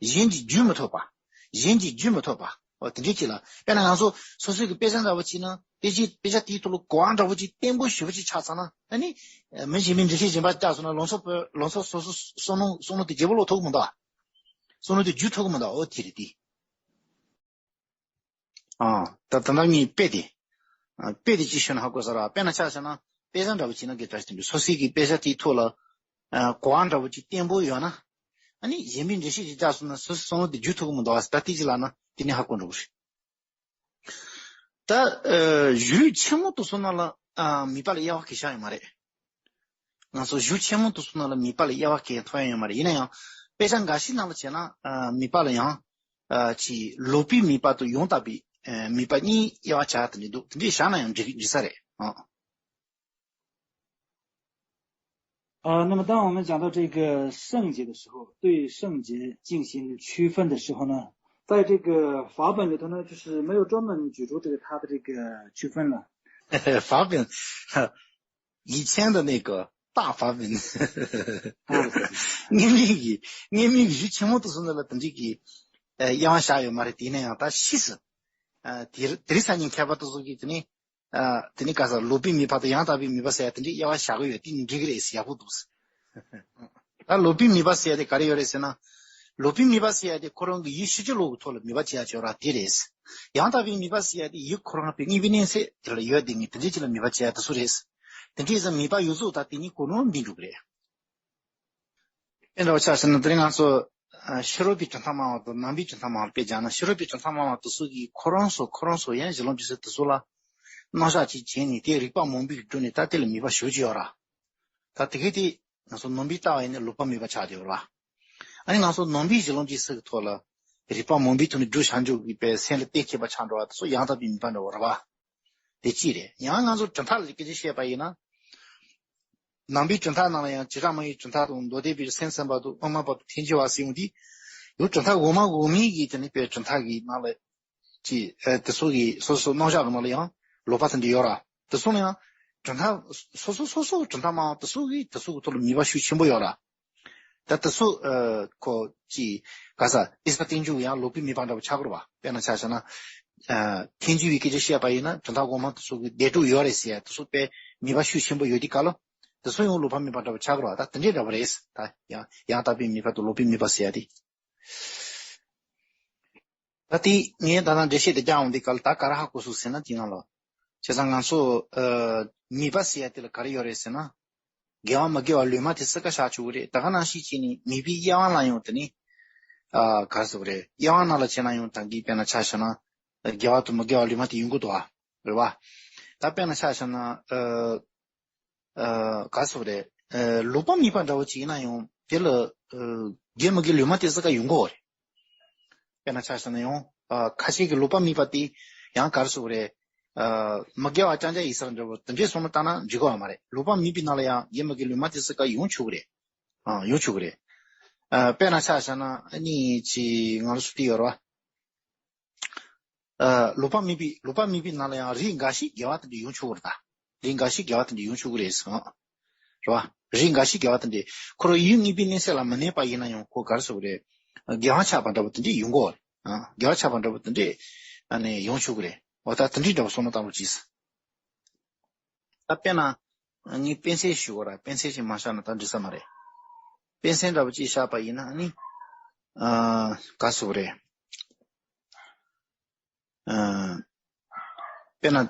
གཞན་གྱིས་བརྗོད་མི་ཐུབ་པ། གཞན་གྱིས་བརྗོད་མི་ཐུབ་པ། འོ་དེ་འདྲའི་ཅིག་ལ། དཔེར་ན་ང་ཚོ་སོ་སོའི་གི་དཔེ་ཆ་འདྲ་བོ་ཅིག་ན། དཔེ་ཆའི་དཔེ་ཆ་དེའི་ཐོག་ལ་གོ་བ་འདྲ་བོ་ཅིག་བརྟན་པོ་ཞེ་པོ་ཅིག་ཆགས་ཚར་ན། ཨ་ནི་མི་གཞན་པས་འགྲེལ་བཤད་གཞན་པ་བརྒྱབ་སོང་ན། ལུང་ཚན་པོ་ལུང་ཚན་སོ་སོ་བསམ་བློ་བསམ་བློ་དེ་བརྗེ་པོ་ལོག་ཐུབ་ཀྱི་མི་འདུག་ཨ། བསམ་བློ་དེ་བསྒྱུར་ཐུབ་ཀྱི་མི་འདུག་འོ་དེ་རེད་དེ། ཨ། ད་ད་ལྟ་ངས་དཔེ་དེ། ཨ། དཔེ་དེ་ཅིག་ཤོད་ན་ཧ་གོ་ས་ར། དཔེར་ན་ཆ་བཞག་ན། དཔེ་ཆ་འདྲ་བོ་ཅིག་ན་གི་འདྲ་ཞིག་འདུག་སོ་སོའི་གི་དཔེ་ཆ་དེའི་ཐོག་ལ། ཨ། གོ་བ་འདྲ་བོ་ཅིག་བརྟན་པོ་ཡོད་ན། ཨ་ནི་གཞན་པས་འགྲེལ་བཤད་ཅིག་བརྒྱབ་སོང་ན། སོ་སོའི་བསམ་བློ་དེ་བསྒྱུར་ཐུབ་ཀྱི་མི་འདུག་ཨ། ད་དེ་ཅིག་ལབ་ན་དེ་ནས་ཧ་གོ་འགྲོ་གི་རེད། ད། ཨ། ཡུལ་ཆེན་མོ་དེ་ཚོ་ནང་ལ། ཨ། མིད་པ་ལ་དབྱེ་བ་གང་ཡང་བྱ་ཡོད་མ་རེད། ང་ཚོ་ཡུལ་ཆེན་མོ་དེ་ཚོ་ནང་ལ་མིད་པ་ལ་དབྱེ་བ་གང་ཡང་བྱ་ཡོད་མ་རེད། ཡིན་ན་ཡང་དཔེ་ཆ་འགའ་ཞིག་ནང་ལ་བྱས་ན། ཨ། མིད་པ་ལ་ཡང་། ཨ། ཅིག་ལོག་པའི་མིད་པ་དང་ཡང་དག་པའི། ཨ། མིད་པ་གཉིས་དབྱེ་བ་བྱ། དེ་འདྲ་འདུག་དེ་འདྲ་བཞག་ན་ཡང་འགྲིག་འགྲིག་ས་རེད། ཨ། 啊，那么当我们讲到这个圣洁的时候，对圣洁进行区分的时候呢，在这个法本里头呢，就是没有专门举出这个它的这个区分了。 法本，以前的那个大法本。 ཨ། དངོས་མིང་གི་དངོས་མིང་གི་ཡུལ་ཆེན་མོ་དེ་ཚོ་ནང་ལ་དེ་འདྲ་གི། ཨ། དབྱེ་བ་བྱ་ཡོད་མ་རེད། དེ་ཡིན་ན་ཡང་ད་ཕྱིས་སུ། ཨ། དེ་དེ་རིང་སང་ཉིན་མཁས་པ་དེ་ཚོ་གིས་དེ་ནི། ཨ། དེ་ནི་ག་ས་ལོག་པའི་མིད་པ་དང་ཡང་དག་པའི་མིད་པ་ཟེར་ཡ་དེ་འདྲའི་དབྱེ་བ་བྱ་གི་ཡོད། དེ་འགྲིག་གི་རེད་ཟེར། ཡག་པོ་འདུག་ད་ལོག་པའི་མིད་པ་ཟེར་ཡ་དེ་ག་རེ་ཡོད་རེད་ཟེར་ན། ལོག་པའི་མིད་པ་ཟེར་ཡ་དེ་ཁོ་རང་གི་ཡུལ་ཕྱི་རྒྱལ་ལོག་གི་ཐོག་ལ་མིད་པ་བྱེད་ཡ་ཅིག་ཡོད་ར། དེ་རེད། ཡང་དག་པའི་མིད་པ་ཟེར་ཡ་དེ་ཡུལ་ཁོ་རང་དཔེ་དངོས་པོའི་གནས་ཚད་དེ་ལ་ཡོད་དེ་ངས་དེ་འདྲའི་ཅིག་ལ་མིད་པ་བྱེད་ཡ་དེ་ཚོ་རེད། དེ་འདྲའི་ཙང་མིད་པ་ཡོད་ཚུལ་དང་དེ་གཉིས་གོ་ནོར་འདི་འགྲོ་གི་རེད། དེ་འདྲ་བ་ཆ་བཞག་ན་དེ་རིང་ང་ཚོ། ཨ། ཕྱི་རོལ་པའི་གྲུབ་མཐའ་སྨྲ་བ་དང་ནང་པའི་གྲུབ་མཐའ་སྨྲ་བ་དཔེ་སྦྱར་ན། ཕྱི་རོལ་པའི་གྲུབ་མཐའ་སྨྲ་བ་དེ་ཚོ་གིས་ཁོ་རང་ཚོ་ཁོ་རང་ཚོ་ཡང་གཞི་ལམ་འབྱེད་ས་དེ་ཚོ་ལ་རྣམ་གཞག་ཅིག་བྱས་ནས། དེ་རིགས་པ་མང་པོའི་བརྒྱུད་ནས་ད་དེ་ལ་མིད་པ་ཞེ་པོ་ཅིག་ཡོད་ར། ད་དེ་གས་དེ་ང་ཚོ་ནང་པའི་ལྟ་བ་ཡིན་ན་ལོག་པ་མིད་པ་ཆགས་བསྡད་ཡོད་ར། ཨ་ནི་ང་ཚོ་ནང་པའི་གཞི་ལམ་འབྱེད་ས་གི་ཐོག་ལ་རིགས་པ་མང་པོའི་ཐོག་ནས་སྒྲུབ་བྱ་འཇུག་གི་པའི་སེམས་ལ་གཏན་འཁེལ་བ་ཆགས་འགྲོ་བ་དེ་ཚོ་ཡང་དག་པའི་མིད་པ་འདྲ་བོ་རེད་བ། དེ་གཅིག་རེད། ཡང་ང་ཚོ་གྲུབ་མཐའ་ལ་སྐད་ཆ་བཤད་པ་ཡིན་ན། ནང་པའི་གྲུབ་མཐའ་ནང་ལ་ཡང་བྱེ་བྲག་སྨྲ་བའི་གྲུབ་མཐའ་དང་། མདོ་སྡེ་པའི་སེམས་ཙམ་པ་དང་། དབུ་མ་པ་དང་། ཐལ་འགྱུར་བ་ཟེར་ཡོང་དུས། ཡང་གྲུབ་མཐའ་གོང་མ་གོང་མའི་གི་དེ་ནི་པའི་གྲུབ་མཐའ་གི་ནང་ལ་ཅིག་ཨ། དེ་ཚོ་གི་སོ་སོ་རྣམ་གཞག་གི་ནང་ལ་ཡང་ལོག་པ་དེ་འདྲ་ཡོད་ར། དེ་ཚོ་ལ་ཡང་གྲུབ་མཐའ་སོ་སོ་སོ་སོ་གྲུབ་མཐའ་སྨྲ་བ་དེ་ཚོ་གིས་དེ་ཚོ་གི་ཐོག་ལ་མིད་པ་ཤུགས་ཆེན་པོ་ཡོད་ར། ད་དེ་ཚོ་ཨ། ཁོ་ཅིག་ག་ས་དཔེ་ཆ་སྟོན་རྒྱུ་ཡང་ལོག་པའི་མིད་པ་འདྲ་བོ་ཆགས་ཀྱི་རེད་བ། དཔེར་ན་ཆ་བཞག་ན། ཨ། ཐལ་འགྱུར་བའི་སྐད་ཆ་བཤད་པ་ཡིན་ན། གྲུབ་མཐའ་གོང་མ་དེ་ཚོ་གི་བདེན་གྲུབ་ཡོད་རེད་ཟེར་ཡ་དེ་ཚོ་དཔེ་མིད་པ་ཤུགས་ཆེན་པོ་ཡོད་དུས་སྐབས་ལ། དེ་ཚོ་ཡང་ལོག་པ་མིད་པ་འདྲ་བོ་ཆགས་ཀྱི་རེད་བ། ད་དེ་འདྲའི་འདྲ་བོ་རེད། ད་ཡང་ཡང་དག་པའི་མིད་པ་དང་ལོག་པའི་མིད་པ་ཟེར་ཡ་དེ། ད་དེ་ངས་ད་ལྟ་འགྲེལ་བཤད་དེ་རྒྱག་འོང་དུས་སྐབས་ལ་ད་ག་རེ་ཧ་གོ་སོང་ཟེར་ན། དེ་ནང་ལ། བྱས་ཙང་ང་ཚོ་ཨ། མིད་པ་ཟེར་ཡ་དེ་ལ་ག་རེ་ཡོད་རེད་ཟེར་ན། དགེ་བ་མི་དགེ་བ་ལུས་མ་བདེ་སྲིད་ཀ་བཞག་ཆོག་གི་རེད། ད་ག་ནང་བཞིན་བྱས་ནས་མིད་པའི་དབྱེ་བ་ལ་ཡང་དེ་ནི། ཨ། ག་རེ་ཟེར་དགོས་རེད། དབྱེ་བ་ནང་ལ་བྱས་ན་ཡང་ད་གིན་དཔེར་ན་ཆ་བཞག་ན། དགེ་བ་དང་མི་དགེ་བ་ལུས་མ་བདེ་ཡོང་གི་འདུག་ཨ། རེད་བ། ད་དཔེར་ན་ཆ་བཞག་ན། ཨ། ཨ། ག་རེ་ཟེར་དགོས་རེད། ཨ། ལོག་པ་མིད་པ་འདྲ་བོ་ཅིག་ཡིན་ན་ཡང་དེ་ལ། ཨ། དགེ་མི་དགེ་ལུས་མ་བདེ་སྲིད་ཀ་ཡོང་གི་ཡོད་རེད། དཔེར་ན་ཆ་བཞག་ན་ཡང་། ཨ། ཁ་ཤས་ཀྱིས་ལོག་པ་མིད་པ་དེ་ཡང་ག་རེ་ཟེར་དགོས་རེད། ཨ། མི་དགེ་བ་རྐྱང་རྐྱང་ཡིན་ས་འདྲ་བོ་དེ་འདྲའི་བསམ་བློ་བཏང་ན་འགྲིག་གི་ཡོད་མ་རེད། ལོག་པ་མིད་པའི་ནང་ལ་ཡང་དགེ་མི་དགེ་ལུས་མ་བདེ་སྲིད་ཀ་ཡོང་ཆོག་གི་རེད། ཨ། ཡོང་ཆོག་གི་རེད། ཨ། དཔེར་ན་ཆ་བཞག་ན་ཨ་ནི་ཅིག་ང་ལ་སུ་དེ་ཡོད་རེད་བ། ཨ། ལོག་པ་མིད་པའི་ལོག་པ་མིད་པའི་ནང་ལ་ཡང་རིགས་འགའ་ཞིག་དགེ་བ་དེ་འདྲ་ཡོང་ཆོག་གི་རེད་ད། རིགས་འགའ་ཞིག་དགེ་བ་དེ་འདྲ་ཡོང་ཆོག་གི་རེད་ཟེར། རེད་བ། རིགས་འགའ་ཞིག་དགེ་བ་དེ་འདྲ། ཁོ་རང་ཡུལ་དངོས་པོའི་གནས་ཚད་ལ་མི་གནས་པ་ཡིན་ན་ཡང་ཁོ་ག་རེ་ཟེར་དགོས་རེད། དགེ་བ་ཆགས་པ་འདྲ་བོ་དེ་འདྲ་ཡོང་གི་ཡོད་རེད། ཨ། དགེ་བ་ཆགས་པ་འདྲ་བོ་དེ་འདྲ་ཨ་ནི་ཡོང་ཆོག་གི་རེད། འོ་ད་དེ་འདྲའི་འདྲ་བོ་བསམ་བློ་བཏང་རོགས་གྱིས། ད་དཔེར་ན། ངས་དཔེ་མཚོན་ཞུ་དགོས་ར། དཔེ་མཚོན་ཞིག་མ་བཞག་ན་ད་འགྲིག་ས་མ་རེད། དཔེ་མཚོན་འདྲ་བོ་ཅིག་བཞག་པ་ཡིན་ན་ཨ་ནི། ཨ། ག་རེ་ཟེར་དགོས་རེད། ཨ། དཔེར་ན།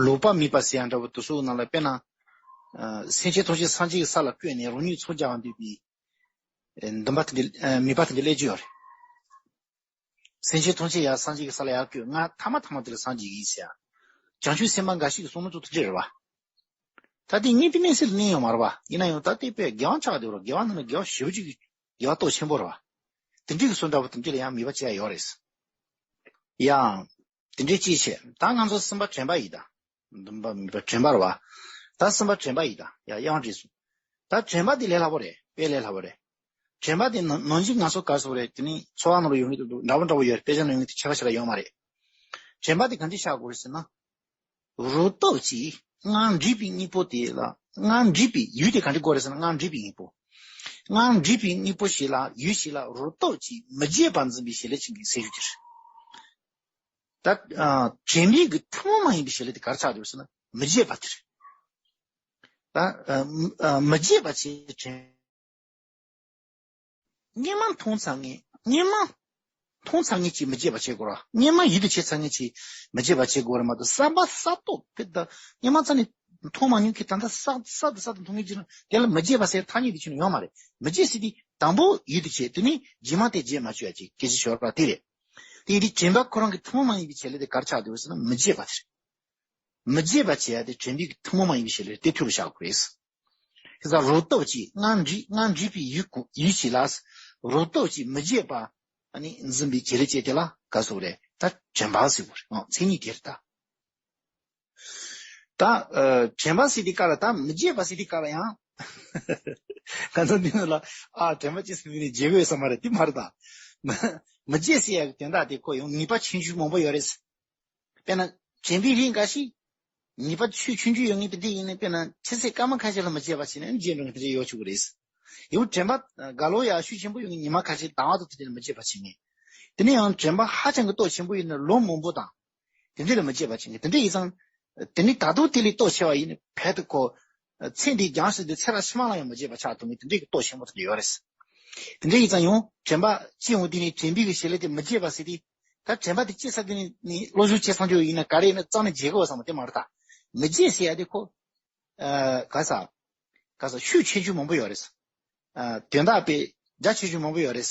ལོག་པ་མིད་པ་ཟེར་ཡ་འདྲ་བོ་དེ་ཚོའི་ནང་ལ་དཔེར་ན། ཨ། སེམས་ཅན་ཐམས་ཅད་སངས་རྒྱས་ཀྱི་ས་ལ་བཀོད་ནས་རང་ཉིད་ཚོགས་རྒྱག་པར་འདོད་པའི། ཨ། འདུན་པ་དེ་འདྲ། ཨ། མིད་པ་དེ་འདྲ་སླེབས་ཀྱི་ཡོད་རེད། སེམས་ཅན་ཐམས་ཅད་ཡར་སངས་རྒྱས་ཀྱི་ས་ལ་ཡར་བཀོད། ང་ཐ་མ་ཐ་མ་དེ་ལ་སངས་རྒྱས་ཀྱི་ཡིན་ཟེར་ཡ། བྱང་ཆུབ་སེམས་དཔའ་འགའ་ཞིག་གི་བསམ་བློ་ཚོ་དེ་འདྲ་རེད་བ། ད་དེ་གཉིས་དེ་མིན་སྲིད་ལ་གནས་ཡོད་མ་རེད་བ། ཡིན་ན་ཡང་ད་དེ་དཔེ་དགེ་བ་ཆགས་བསྡད་པ་རེད། དགེ་བ་ནང་ནས་དགེ་བ་ཞེ་པོ་ཅིག་གི་དགེ་བ་སྟོབས་ཆེན་པོ་རེད་བ། དེ་འདྲའི་གི་བཟོ་འདྲ་པོ་དེ་འདྲ་ལ་ཡང་མོས་པ་བྱེད་ཡ་ཡོད་རེད། ཡང་། དེ་འདྲའི་ཅིག་བྱས། ད་ང་ཚོ་སེམས་པ་དྲན་པ་ཡིན་ད། འདུན་པ་མེད་པ་དྲན་པ་རེད་བ། ད་སེམས་པ་དྲན་པ་ཡིན་ད། ཡ་ཡང་བྲིས་སོང་། ད་དྲན་པ་དེ་ལས་སླ་པོ་རེད། དཔེ་ལས་སླ་པོ་རེད། དྲན་པ་དེ་ནང་ནང་བཞིན་ང་ཚོ་ག་རེ་ཟེར་དགོས་རེད། དེ་ནི་འཚོ་བ་ནང་ལ་ཡོང་གི་འདུག་འདྲ་པོ་འདྲ་པོ་ཡོད་རེད། དཔེ་ཆ་ནང་ཡོང་གི་འདུག་ཁྱད་པར་ཞེ་དྲག་ཡོད་མ་རེད། དྲན་པ་དེ་ག་འདྲ་བཞག་དགོས་རེད་ཟེར་ན། རོ་སྟོབས་ཀྱིས་སྔར་འདྲིས་པའི་དངོས་པོ་དེ་ལ། སྔར་འདྲིས་པའི་ཡུལ་དེ་ག་འདྲ་དགོས་རེད་ཟེར་ན། སྔར་འདྲིས་པའི་དངོས་པོ། སྔར་འདྲིས་པའི་དངོས་པོ་ཞིག་ལ། ཡུལ་ཞིག་ལ་རོ་སྟོབས་ཀྱིས་མི་བརྗེད་པར་འཛིན་པའི་བྱེད་ལས་ཅན་གྱི་སེམས་ཤུགས་ཀྱིས། ད། ཨ། དྲན་པའི་གི་ཐུན་མོང་མ་ཡིན་པའི་བྱེད་ལས་དེ་ག་རེ་ཆགས་འདུག་ཟེར་ན། མི་བརྗེད་པ་དེ་རེད། ད། ཨ། མི་བརྗེད་པ་བྱེད་དྲན། སྔོན་མ་མཐོང་ཚར་མཁན། སྔོན་མ་མཐོང་ཚར་མཁན་ཅིག་མི་བརྗེད་པ་བྱེད་དགོས་ར། སྔོན་མ་ཡིད་དུ་བྱས་ཚར་མཁན་ཅིག་མི་བརྗེད་པ་བྱེད་དགོས་ར་མ་གཏོགས། གསར་པ་གསར་རྟོགས་ཕེབས་ད། སྔོན་མ་རྩ་ནས་མཐོང་མ་མྱོང་མཁན་ད་ལྟ་གསར་གསར་དུ་གསར་དུ་མཐོང་མཁན་ཅིག་ན་དེ་ལ་མི་བརྗེད་པ་ཟེར་ཐ་སྙད་དེ་ཁྱོན་ནས་ཡོད་མ་རེད། མི་བརྗེད་ཟེར་དུས་དང་པོ་ཡིད་དུ་བྱས། དེ་ནས་རྗེས་མ་དེ་བརྗེད་མ་བཅུག་ཡ་ཅིག་སྐད་ཆ་ཤོར་བ་དེ་རེད། དེ་ཡིན་དུས་དྲན་པ་ཁོ་རང་གི་ཐུན་མོང་མ་ཡིན་པའི་བྱེད་ལས་དེ་ག་རེ་ཆགས་འདུག་ཟེར་ན། མི་བརྗེད་པ་དེ་རེད། མི་བརྗེད་པ་བྱེད་ཡ་དེ་དྲན་པའི་ཐུན་མོང་མ་ཡིན་པའི་བྱེད་ལས་དེ་ཐུགས་ལ་བཞག་དགོས་རེད། ཁ་སང་རོ་སྟོབས་ཀྱིས་སྔར་འདྲིས། སྔར་འདྲིས་པའི་ཡུལ་གོ་ཡུལ་ཞིག་ལ། རོ་སྟོབས་ཀྱིས་མི་བརྗེད་པ། ཨ་ནི་འཛིན་པའི་བྱེད་ལས་ཅན་དེ་ལ་ག་ཟེར་དགོས་རེད། ད་དྲན་པ་ཟེར་དགོས་རེད། ཨང་། མཚན་ཉིད་དེ་རེད་ད། ད། ཨ། དྲན་པ་ཟེར་དུས་སྐབས་ལ། ད་མི་བརྗེད་པ་ཟེར་དུས་སྐབས་ལ་ཡང་། ང་ཚོ་འདི་ནང་ལ། ཨ། དྲན་པ་ཅི་ཟེར་ནས་བརྗེད་དགོས་ས་མ་རེད། དེ་མ་རེད་ད། མི་མི་བརྗེད་ཟེར་ཡག་གི་དོན་དག་དེ་ཁོ་ཡང་ངེས་པ་ཆུང་ཆུང་མང་པོ་ཡོད་རེད། དཔེར་ན། དྲན་པའི་རིགས་འགའ་ཞིག་ངེས་པ་ཆུང་ཆུང་ཆུང་ཡོད་མཁན་དེ་འདྲ་ཡིན་ན། དཔེར་ན་ཆུ་ཚོད་སྐར་མ་ཁ་ཤས་ལ་མི་བརྗེད་པ་བྱས་ན་བརྗེད་འགྲོ་མཁན་དེ་འདྲ་ཡོད་ཆོག་གི་རེད། ཡང་དྲན་པ་རྒ་ལོ་ཡག་ཤུགས་ཆེན་པོ་ཡོད་མཁན་ཉི་མ་ཁ་ཤས་ཟླ་བ་དང་དེ་འདྲ་མི་བརྗེད་པ་བྱེད་མཁན། དེ་ནས་ཡང་དྲན་པ་ཧ་ཅང་གི་སྟོབས་ཆེན་པོ་ཡིན་ན་ལོ་མང་པོ་དང་དེ་འདྲ་ལ་མི་བརྗེད་པ་བྱེད་མཁན། དེ་འདྲ་ཡིན་ཙང་། དེ་ནི་ད་དུང་དེ་ལས་སྟོབས་ཆེ་བ་ཡིན་ན་བལ་དུ་ཁོ། ཚེ་འདིའི་རྒྱང་ཤིང་དེ་ཚེ་རབས་ཕྱི་མ་ལ་ཡང་མི་བརྗེད་པ་ཆགས་ཐུབ་མཁན་དེ་འདྲའི་གི་སྟོབས་ཆེན་པོ་དེ་འདྲ་ཡོད་རེད། དེ་འདྲ་ཡིན་ཙང་ཡང་དྲན་པ་སྐྱེ་འོང་དུས་ནས་དྲན་པའི་གི་བྱེད་ལས་དེ་མི་བརྗེད་པ་ཟེར་དུས། ད་དྲན་པ་དེ་སྐྱེ་ས་དེ་ནི་ནི་བློ་སྦྱོང་བྱས་ཚར་རྒྱུ་ཡིན་ན་ག་རེ་ཡིན་ན་རྩ་ནས་བརྗེད་དགོས་བསམ་པ་དེ་མ་རེད་ད། མི་བརྗེད་ཟེར་ཡ་དེ་ཁོ། ཨ། ག་ས། ག་ས་ཤུགས་ཆེ་ཆུང་མང་པོ་ཡོད་རེད། ཨ། དོན་དག་དཔེ་རྒྱ་ཆེ་ཆུང་མང་པོ་ཡོད་རེད།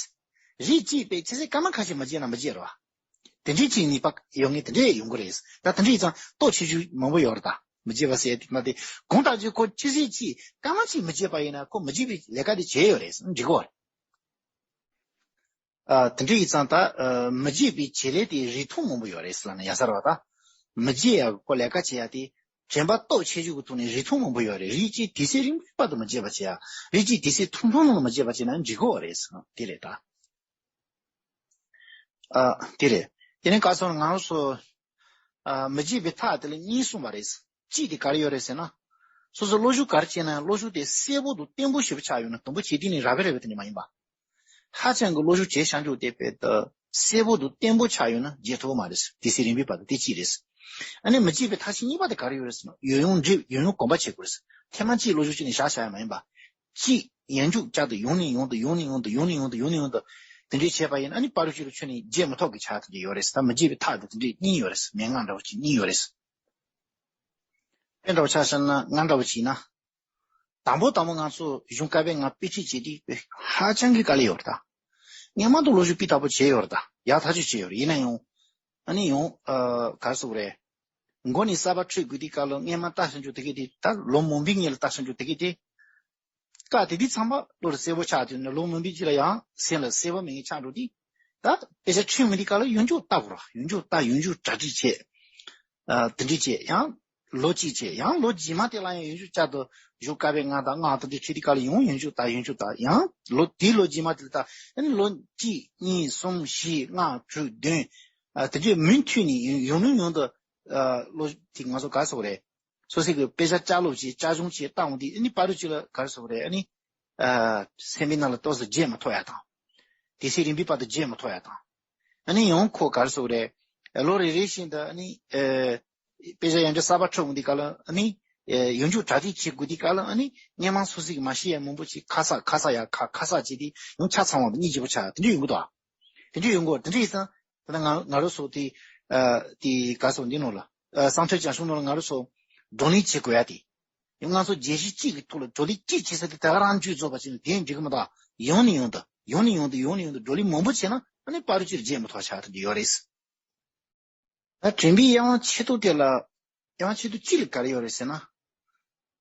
རིགས་གཅིག་དཔེ་ཆུ་ཚོད་སྐར་མ་ཁ་ཤས་མ་བརྗེད་ན་མི་བརྗེད་རེད་བ། དེ་འདྲའི་ཅིག་ནུས་པ་ཡོད་མཁན་དེ་འདྲས་ཡོང་གི་རེད། ད་དེ་འདྲ་ཡིན་ཙང་སྟོབས་ཆེ་ཆུང་མང་པོ་ཡོད་རེད་ད། མི་བརྗེད་པ་ཟེར་དེ་མ་དེ་གང་ལྟར་ཅིག་ཁོ་ཅི་ཟེར་ཅིག་སྐར་མ་གཅིག་མི་བརྗེད་པ་ཡིན་ན་ཁོ་མི་བརྗེད་པའི་ལས་ཀ་དེ་བྱས་ཡོད་རེད། འགྲིག་གོ། ཨ། དེ་འདྲ་ཡིན་ཙང་ད། ཨ། མི་བརྗེད་པའི་བྱེད་ལས་དེ་རིགས་མཐོང་མང་པོ་ཡོད་རེད་ཟེར་ལབ་ན་ཡག་ས་རེད་བ་ད། མི་བརྗེད་ཡག་ཁོ་ལས་ཀ་བྱེད་ཡག་དེ་དྲན་པ་སྟོབས་ཆེ་ཆུང་གི་ཐོག་ནས་རིགས་མཐོང་མང་པོ་ཡོད་རེད། རིགས་གཅིག་དུས་ཚོད་རིང་པོའི་བར་དུ་མི་བརྗེད་པ་བྱེད་ཡག་རིགས་གཅིག་དུས་ཚོད་ཐུང་ཐུང་ནང་ལ་མི་བརྗེད་པ་བྱས་ན་འགྲིག་གོ་རེད་ཟེར་ན་དེ་རེད་ད། ཨ། དེ་རེད། དེ་ནས་ག་སོང་ང་རང་ཚོ། ཨ། མི་བརྗེད་པའི་ཐབས་དེ་ལ་གཉིས་གསུངས་པ་རེད། གཅིག་དེ་ག་རེ་ཡོད་རེད་ཟེར་ན། སོ་སོ་བློ་སྦྱོང་ག་རེ་བྱས་ན་ཡང་བློ་སྦྱོང་དེ་གསལ་པོ་དང་བརྟན་པོ་ཞེ་པོ་ཆགས་ཡོད་ན། དང་པོ་བྱེད་དུས་ནི་རབ་རིབ་རེ་བ་དེ་འདྲ་མ་ཡིན་པ། ཧ་ཅང་གི་བློ་སྦྱོང་བྱས་བཞག་རྒྱུ་དེ་དཔེ་ད་གསལ་པོ་དང་བརྟན་པོ་ཆགས་ཡོད་ན་བརྗེད་ཐུབ་མ་རེད། དེ་ཚེ་རིང་པོའི་བར་དུ་དེ་གཅིག་རེད། ཨ་ནི་མི་བརྗེད་པའི་ཐབས་ཤེས་གཉིས་པ་དེ་ག་རེ་ཡོད་རེད་ཟེར་ན། ཡུན་རིང་འགྲིབ། ཡུན་རིང་གོམས་པ་བྱེད་དགོས་རེད། ཐེངས་མ་གཅིག་བློ་སྦྱོང་བྱས་ནས་བཞག་བཞག་ཡ་མ་ཡིན་པ། གཅིག་ཡང་འཇུག་བསྐྱར་དུ་ཡང་ནས་ཡང་དུ་ཡང་ནས་ཡང་དུ་ཡང་ནས་ཡང་དུ་ཡང་ནས་ཡང་དུ་དེ་འདྲའི་བྱས་པ་ཡིན་ན། ཨ་ནི་བར་དུ་ཅིག་ལ་ཁྱོན་ནས་བརྗེད་མི་ཐུབ་ཀྱི་ཆགས་དེ་འདྲ་ཡོད་རེད། ད་མི་བརྗེད་པའི་ཐབས་དེ་དེ་འདྲའི་གཉིས་ཡོད་རེད། མན་ངག་འདྲ་བོ་ཅིག་གཉིས་ཡོད་རེད། དཔེ་འདྲ་བོ་ཆ་བཞག་ན། ང་འདྲ་བོ་ཅིག་ཡིན་ན། དང་པོ་དང་པོ་ང་ཚོ་གཞུང་བཀའ་པོད་ལྔ་དཔེ་ཁྲིད་བྱེད་དུས་དཔེ་ཧ་ཅང་གི་དཀའ་ལས་ཡོད་རེད་ད། སྔོན་མ་དང་བློ་སྦྱོང་སྤུས་དག་པོ་བྱས་ཡོད་རེད་ད། ཡག་ཐག་ཆོད་བྱས་ཡོད་རེད། ཡིན་ན་ཡང་། ཨ་ནི་ཡང་། ཨ། ག་རེ་ཟེར་དགོས་རེད། མགོ་ནས་གསར་པ་འཁྲིད་དགོས་དུས་སྐབས་ལ་སྔོན་མ་ལྟ་བཞིན་འཇུག་དེ་གས་དེ། ད་ལོ་མང་པོའི་སྔོན་ལ་ལྟ་བཞིན་འཇུག་དེ་གས་དེ། སྐབས་དེ་དུས་ཚང་མ་བློ་ལ་གསལ་པོ་ཆགས་དུས་ནས་ལོ་མང་པོའི་རྗེས་ལ་ཡང་སེམས་ལ་གསལ་པོ་མེད་མཁན་ཆགས་འགྲོ་དུས། ད་དཔེ་ཆ་འཁྲིད་མི་དུས་སྐབས་ལ་ཡང་འཇུག་ལྟ་དགོས་ར། ཡང་འཇུག་ལྟ། ཡང་འཇུག་གྲ་སྒྲིག་བྱེད། ཨ། དེ་འདྲ་བྱེད། ཡང་ལོ་གཅིག་བྱེད། ཡང་ལོ་རྗེས་མ་དེ་ལ་ཡང་ཡང་འཇུག་བསྐྱར་དུ་གཞུང་བཀའ་པོད་ལྔ་དང་ལྔ་དེ་འདྲ་འཁྲིད་དུས་སྐབས་ལ་ཡང་ཡང་འཇུག་ལྟ། ཡང་འཇུག་ལྟ། ཡང་ལོ་དེའི་ལོ་རྗེས་མ་དེ་ལ་ལྟ། ཨ་ནི་ལོ་གཅིག་གཉིས་གསུམ་བཞི་ལྔ་དྲུག་བདུན། ཨ། དེ་འདྲའི་མུ་མཐུད་ནས་ཡང་ཡང་ནས་ཡང་དུ། ཨ། ལོ་དེ་ང་ཚོ་ག་རེ་ཟེར་དགོས་རེད། སོ་སོའི་གི་དཔེ་ཆ་བསྐྱར་སློབ་བྱས། བསྐྱར་སྦྱོང་བྱས་བཏང་འོང་དུས། ཨ་ནི་བར་དུ་ཅིག་ལ་ག་རེ་ཟེར་དགོས་རེད། ཨ་ནི། ཨ། སེམས་པའི་ནང་ལ་ཏོག་ཙམ་བརྗེད་མ་ཐུབ་ཡ་དང་། དེ་ཚེ་རིང་པོའི་བར་དུ་བརྗེད་མ་ཐུབ་ཡ་དང་། ཨ་ནི་ཡང་ཁོ་ག་རེ་ཟེར་དགོས་རེད། ལོ་རེ་རེ་བཞིན་དུ། ཨ་ནི། ཨ། དཔེ་ཆ་ཡང་བསྐྱར་གསར་པ་འཁྲིད་འོང་དུས་སྐབས་ལ། ཨ་ནི། ཨ། ཡང་འཇུག་གྲ་སྒྲིག་བྱེད་དགོས་དུས་སྐབས་ལ། ཨ་ནི་སྔོན་མ་སོ་སོ་གི་མ་ཤེས་ཡ་མང་པོ་ཅིག་ཁ་གསག་ཁ་གསག་ཡ་ཁ་ཁ་གསག་བྱས་ཏེ་ཡང་ཆ་ཚང་བ་དང་སྙིང་རྗེ་པོ་ཆགས་དེ་འདྲ་ཡོང་གི་འདུག་ཨ། དེ་འདྲ་ཡོང་གི། དེ་འདྲ་ཡིན་ཙང་། ད་ལྟ་ང་ང་རང་ཚོ་དེ། ཨ། དེ་ག་རེ་ཟེར་དགོས། འདི་ནང་ལ། ཨ། གསང་སྟེ་རྒྱ་གཞུང་ནང་ལ་ང་རང་ཚོ་བགྲོ་གླེང་བྱེད་དགོས་ཡ་དེ། ཡང་ང་ཚོ་བརྗོད་གཞི་གཅིག་གི་ཐོག་ལ་བགྲོ་གླེང་གཅིག་བྱེད་ས་དེ་ད་ག་རང་མཇུག་རྫོགས་པ་བྱས་ན་དེ་འགྲིག་གི་མི་འདུག་ཡང་ནས་ཡང་དུ། ཡང་ནས་ཡང་དུ། ཡང་ནས་ཡང་དུ། ཡང་ནས་ཡང་དུ་བགྲོ་གླེང་མང་པོ་བྱས་ན་ ཨ་ནི་བར་དུ་གཅིག་ལ་བརྗེད་མི་ཐུབ་པ་ཆགས་ཐུབ་ཀྱི་ཡོད་རེད། ད་དྲན་པའི་དབྱེ་བ་ཕྱེ་ཐུབ་དེ་ལ། དབྱེ་བ་ཕྱེ་ཐུབ་གཅིག་ལ་ག་རེ་ཡོད་རེད་ཟེར་ན།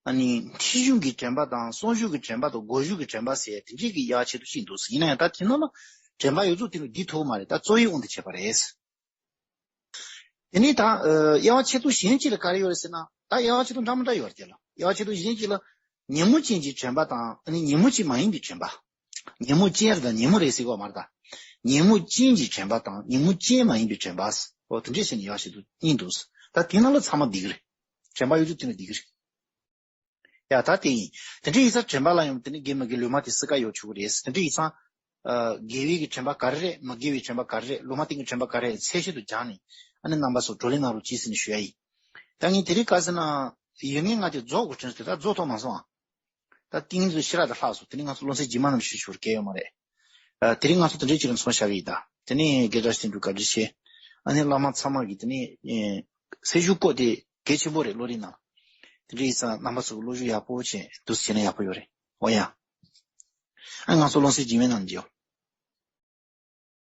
ཨ་ནི་མཐིལ་གཞུང་གི་དྲན་པ་དང་གསང་གཞུང་གི་དྲན་པ་དང་སྒོ་གཞུང་གི་དྲན་པ་ཟེར་དེ་འདྲའི་གི་དབྱེ་བ་ཕྱེ་ཐུབ་གཅིག་འདུག་ཡིན་ན་ཡང་ད་དེ་ནང་ལ་དྲན་པ་ཡོད་ཚུལ་དེ་ལ་འདི་ཐུབ་མ་རེད། ད་རྩོད་ཡིག་དབང་དུ་བྱས་པ་རེད། དེ་ནས་ད་ཨ་དབྱེ་བ་ཕྱེ་ཐུབ་གཞན་གཅིག་ལ་ག་རེ་ཡོད་རེད་ཟེར་ན། ད་དབྱེ་བ་ཕྱེ་ཐུབ་འདྲ་མི་འདྲ་ཡོད་རེད། དེ་ལ་དབྱེ་བ་ཕྱེ་ཐུབ་གཞན་གཅིག་ལ་ཉོན་མོངས་ཅན་གྱི་དྲན་པ་དང་ཨ་ནི་ཉོན་མོངས་ཅན་མ་ཡིན་པའི་དྲན་པ། ཉོན་མོངས་ཅན་རེད་དང་ཉོན་མོངས་རེད་ཟེར་གོ་མ་རེད་ད། ཉོན་མོངས་ཅན་གྱི་དྲན་པ་དང་ཉོན་མོངས་ཅན་མ་ཡིན་པའི་དྲན་པ། འོ་དེ་འདྲས་བྱས་ནས་དབྱེ་བ་ཕྱེ་ཐུབ་གཉིས་འདུག་ད་དེ་ནང་ལ་ཚང་མ་འདི་གི་རེད། དྲན་པ་ཡོད་ཚུལ་དེ་ནི་འདི་གི་རེད། ཡ་ད་དེ་ཡིན། དེ་འདྲ་ཡིན་ཙང་དྲན་པ་ལ་ཡང་དེ་ནི་དགེ་མི་དགེ་ལུང་མ་དེ་སྲིད་ཀ་ཡོད་ཆོག་གི་རེད། དེ་འདྲ་ཡིན་ཙང་། ཨ་དགེ་བའི་གི་དྲན་པ་ག་རེ་རེད། མི་དགེ་བའི་དྲན་པ་ག་རེ་རེད། ལུང་མ་དེ་གི་དྲན་པ་ག་རེ་རེད། ཚད་གཞི་དུ་སྦྱངས་ནས་ཨ་ནི་རྣམ་པ་ཚོ་བགྲོ་གླེང་གནང་རོགས་གྱིས་ཟེར་ནས་ཞུ་ཡ་ཡིན། ད་ངས་དེ་རིང་ག་ཟེར་ན། ཡོད་ངེས་ང་དེ་རྫོགས་དགོས་དྲན་ཟེར་ད་རྫོགས་ཐོག་མ་སོང་ཨ། ད་ཏིང་འཛིན་ཕྱི་ར་དང་ལྷག་སོང་། དེ་ནི་ང་ཚོ་བློ་སེང་རྗེས་མ་རྣམས་ཞུ་ཞུ་བར་གལ་ཡོད་མ་རེད། ཨ་དེ་རིང་ང་ཚོ་དེ་འདྲའི་ཅིག་ལ་མཚོན་བྱ་གི་ཡིན་ད། དེ་ནི་དགེ་བཀྲ་ཤིས་དོན་གྲུབ་བཀའ་དྲིན་ཆེ། ཨ་ནི་བླ་མ་ཚང་མ་གིས་དེ་ནི་ཨེ་སེམས་ཤུགས་བསྐོ་དེ་གལ་ཆེན་པོ་རེད། བློ་རིག་ནང་། དེ་འདྲའི་ཡིན་ཙང་རྣམ་པ་ཚོ་གི་བློ་ཤུགས་ཡག་པོ་བྱས་འདུག་སེ་བྱས་ན་ཡག་པོ་ཡོད་རེད། འོ་ཡ། ཨ་ང་ཚོ་བློ་སེང་རྗེས་མའི་ནང་འཇལ།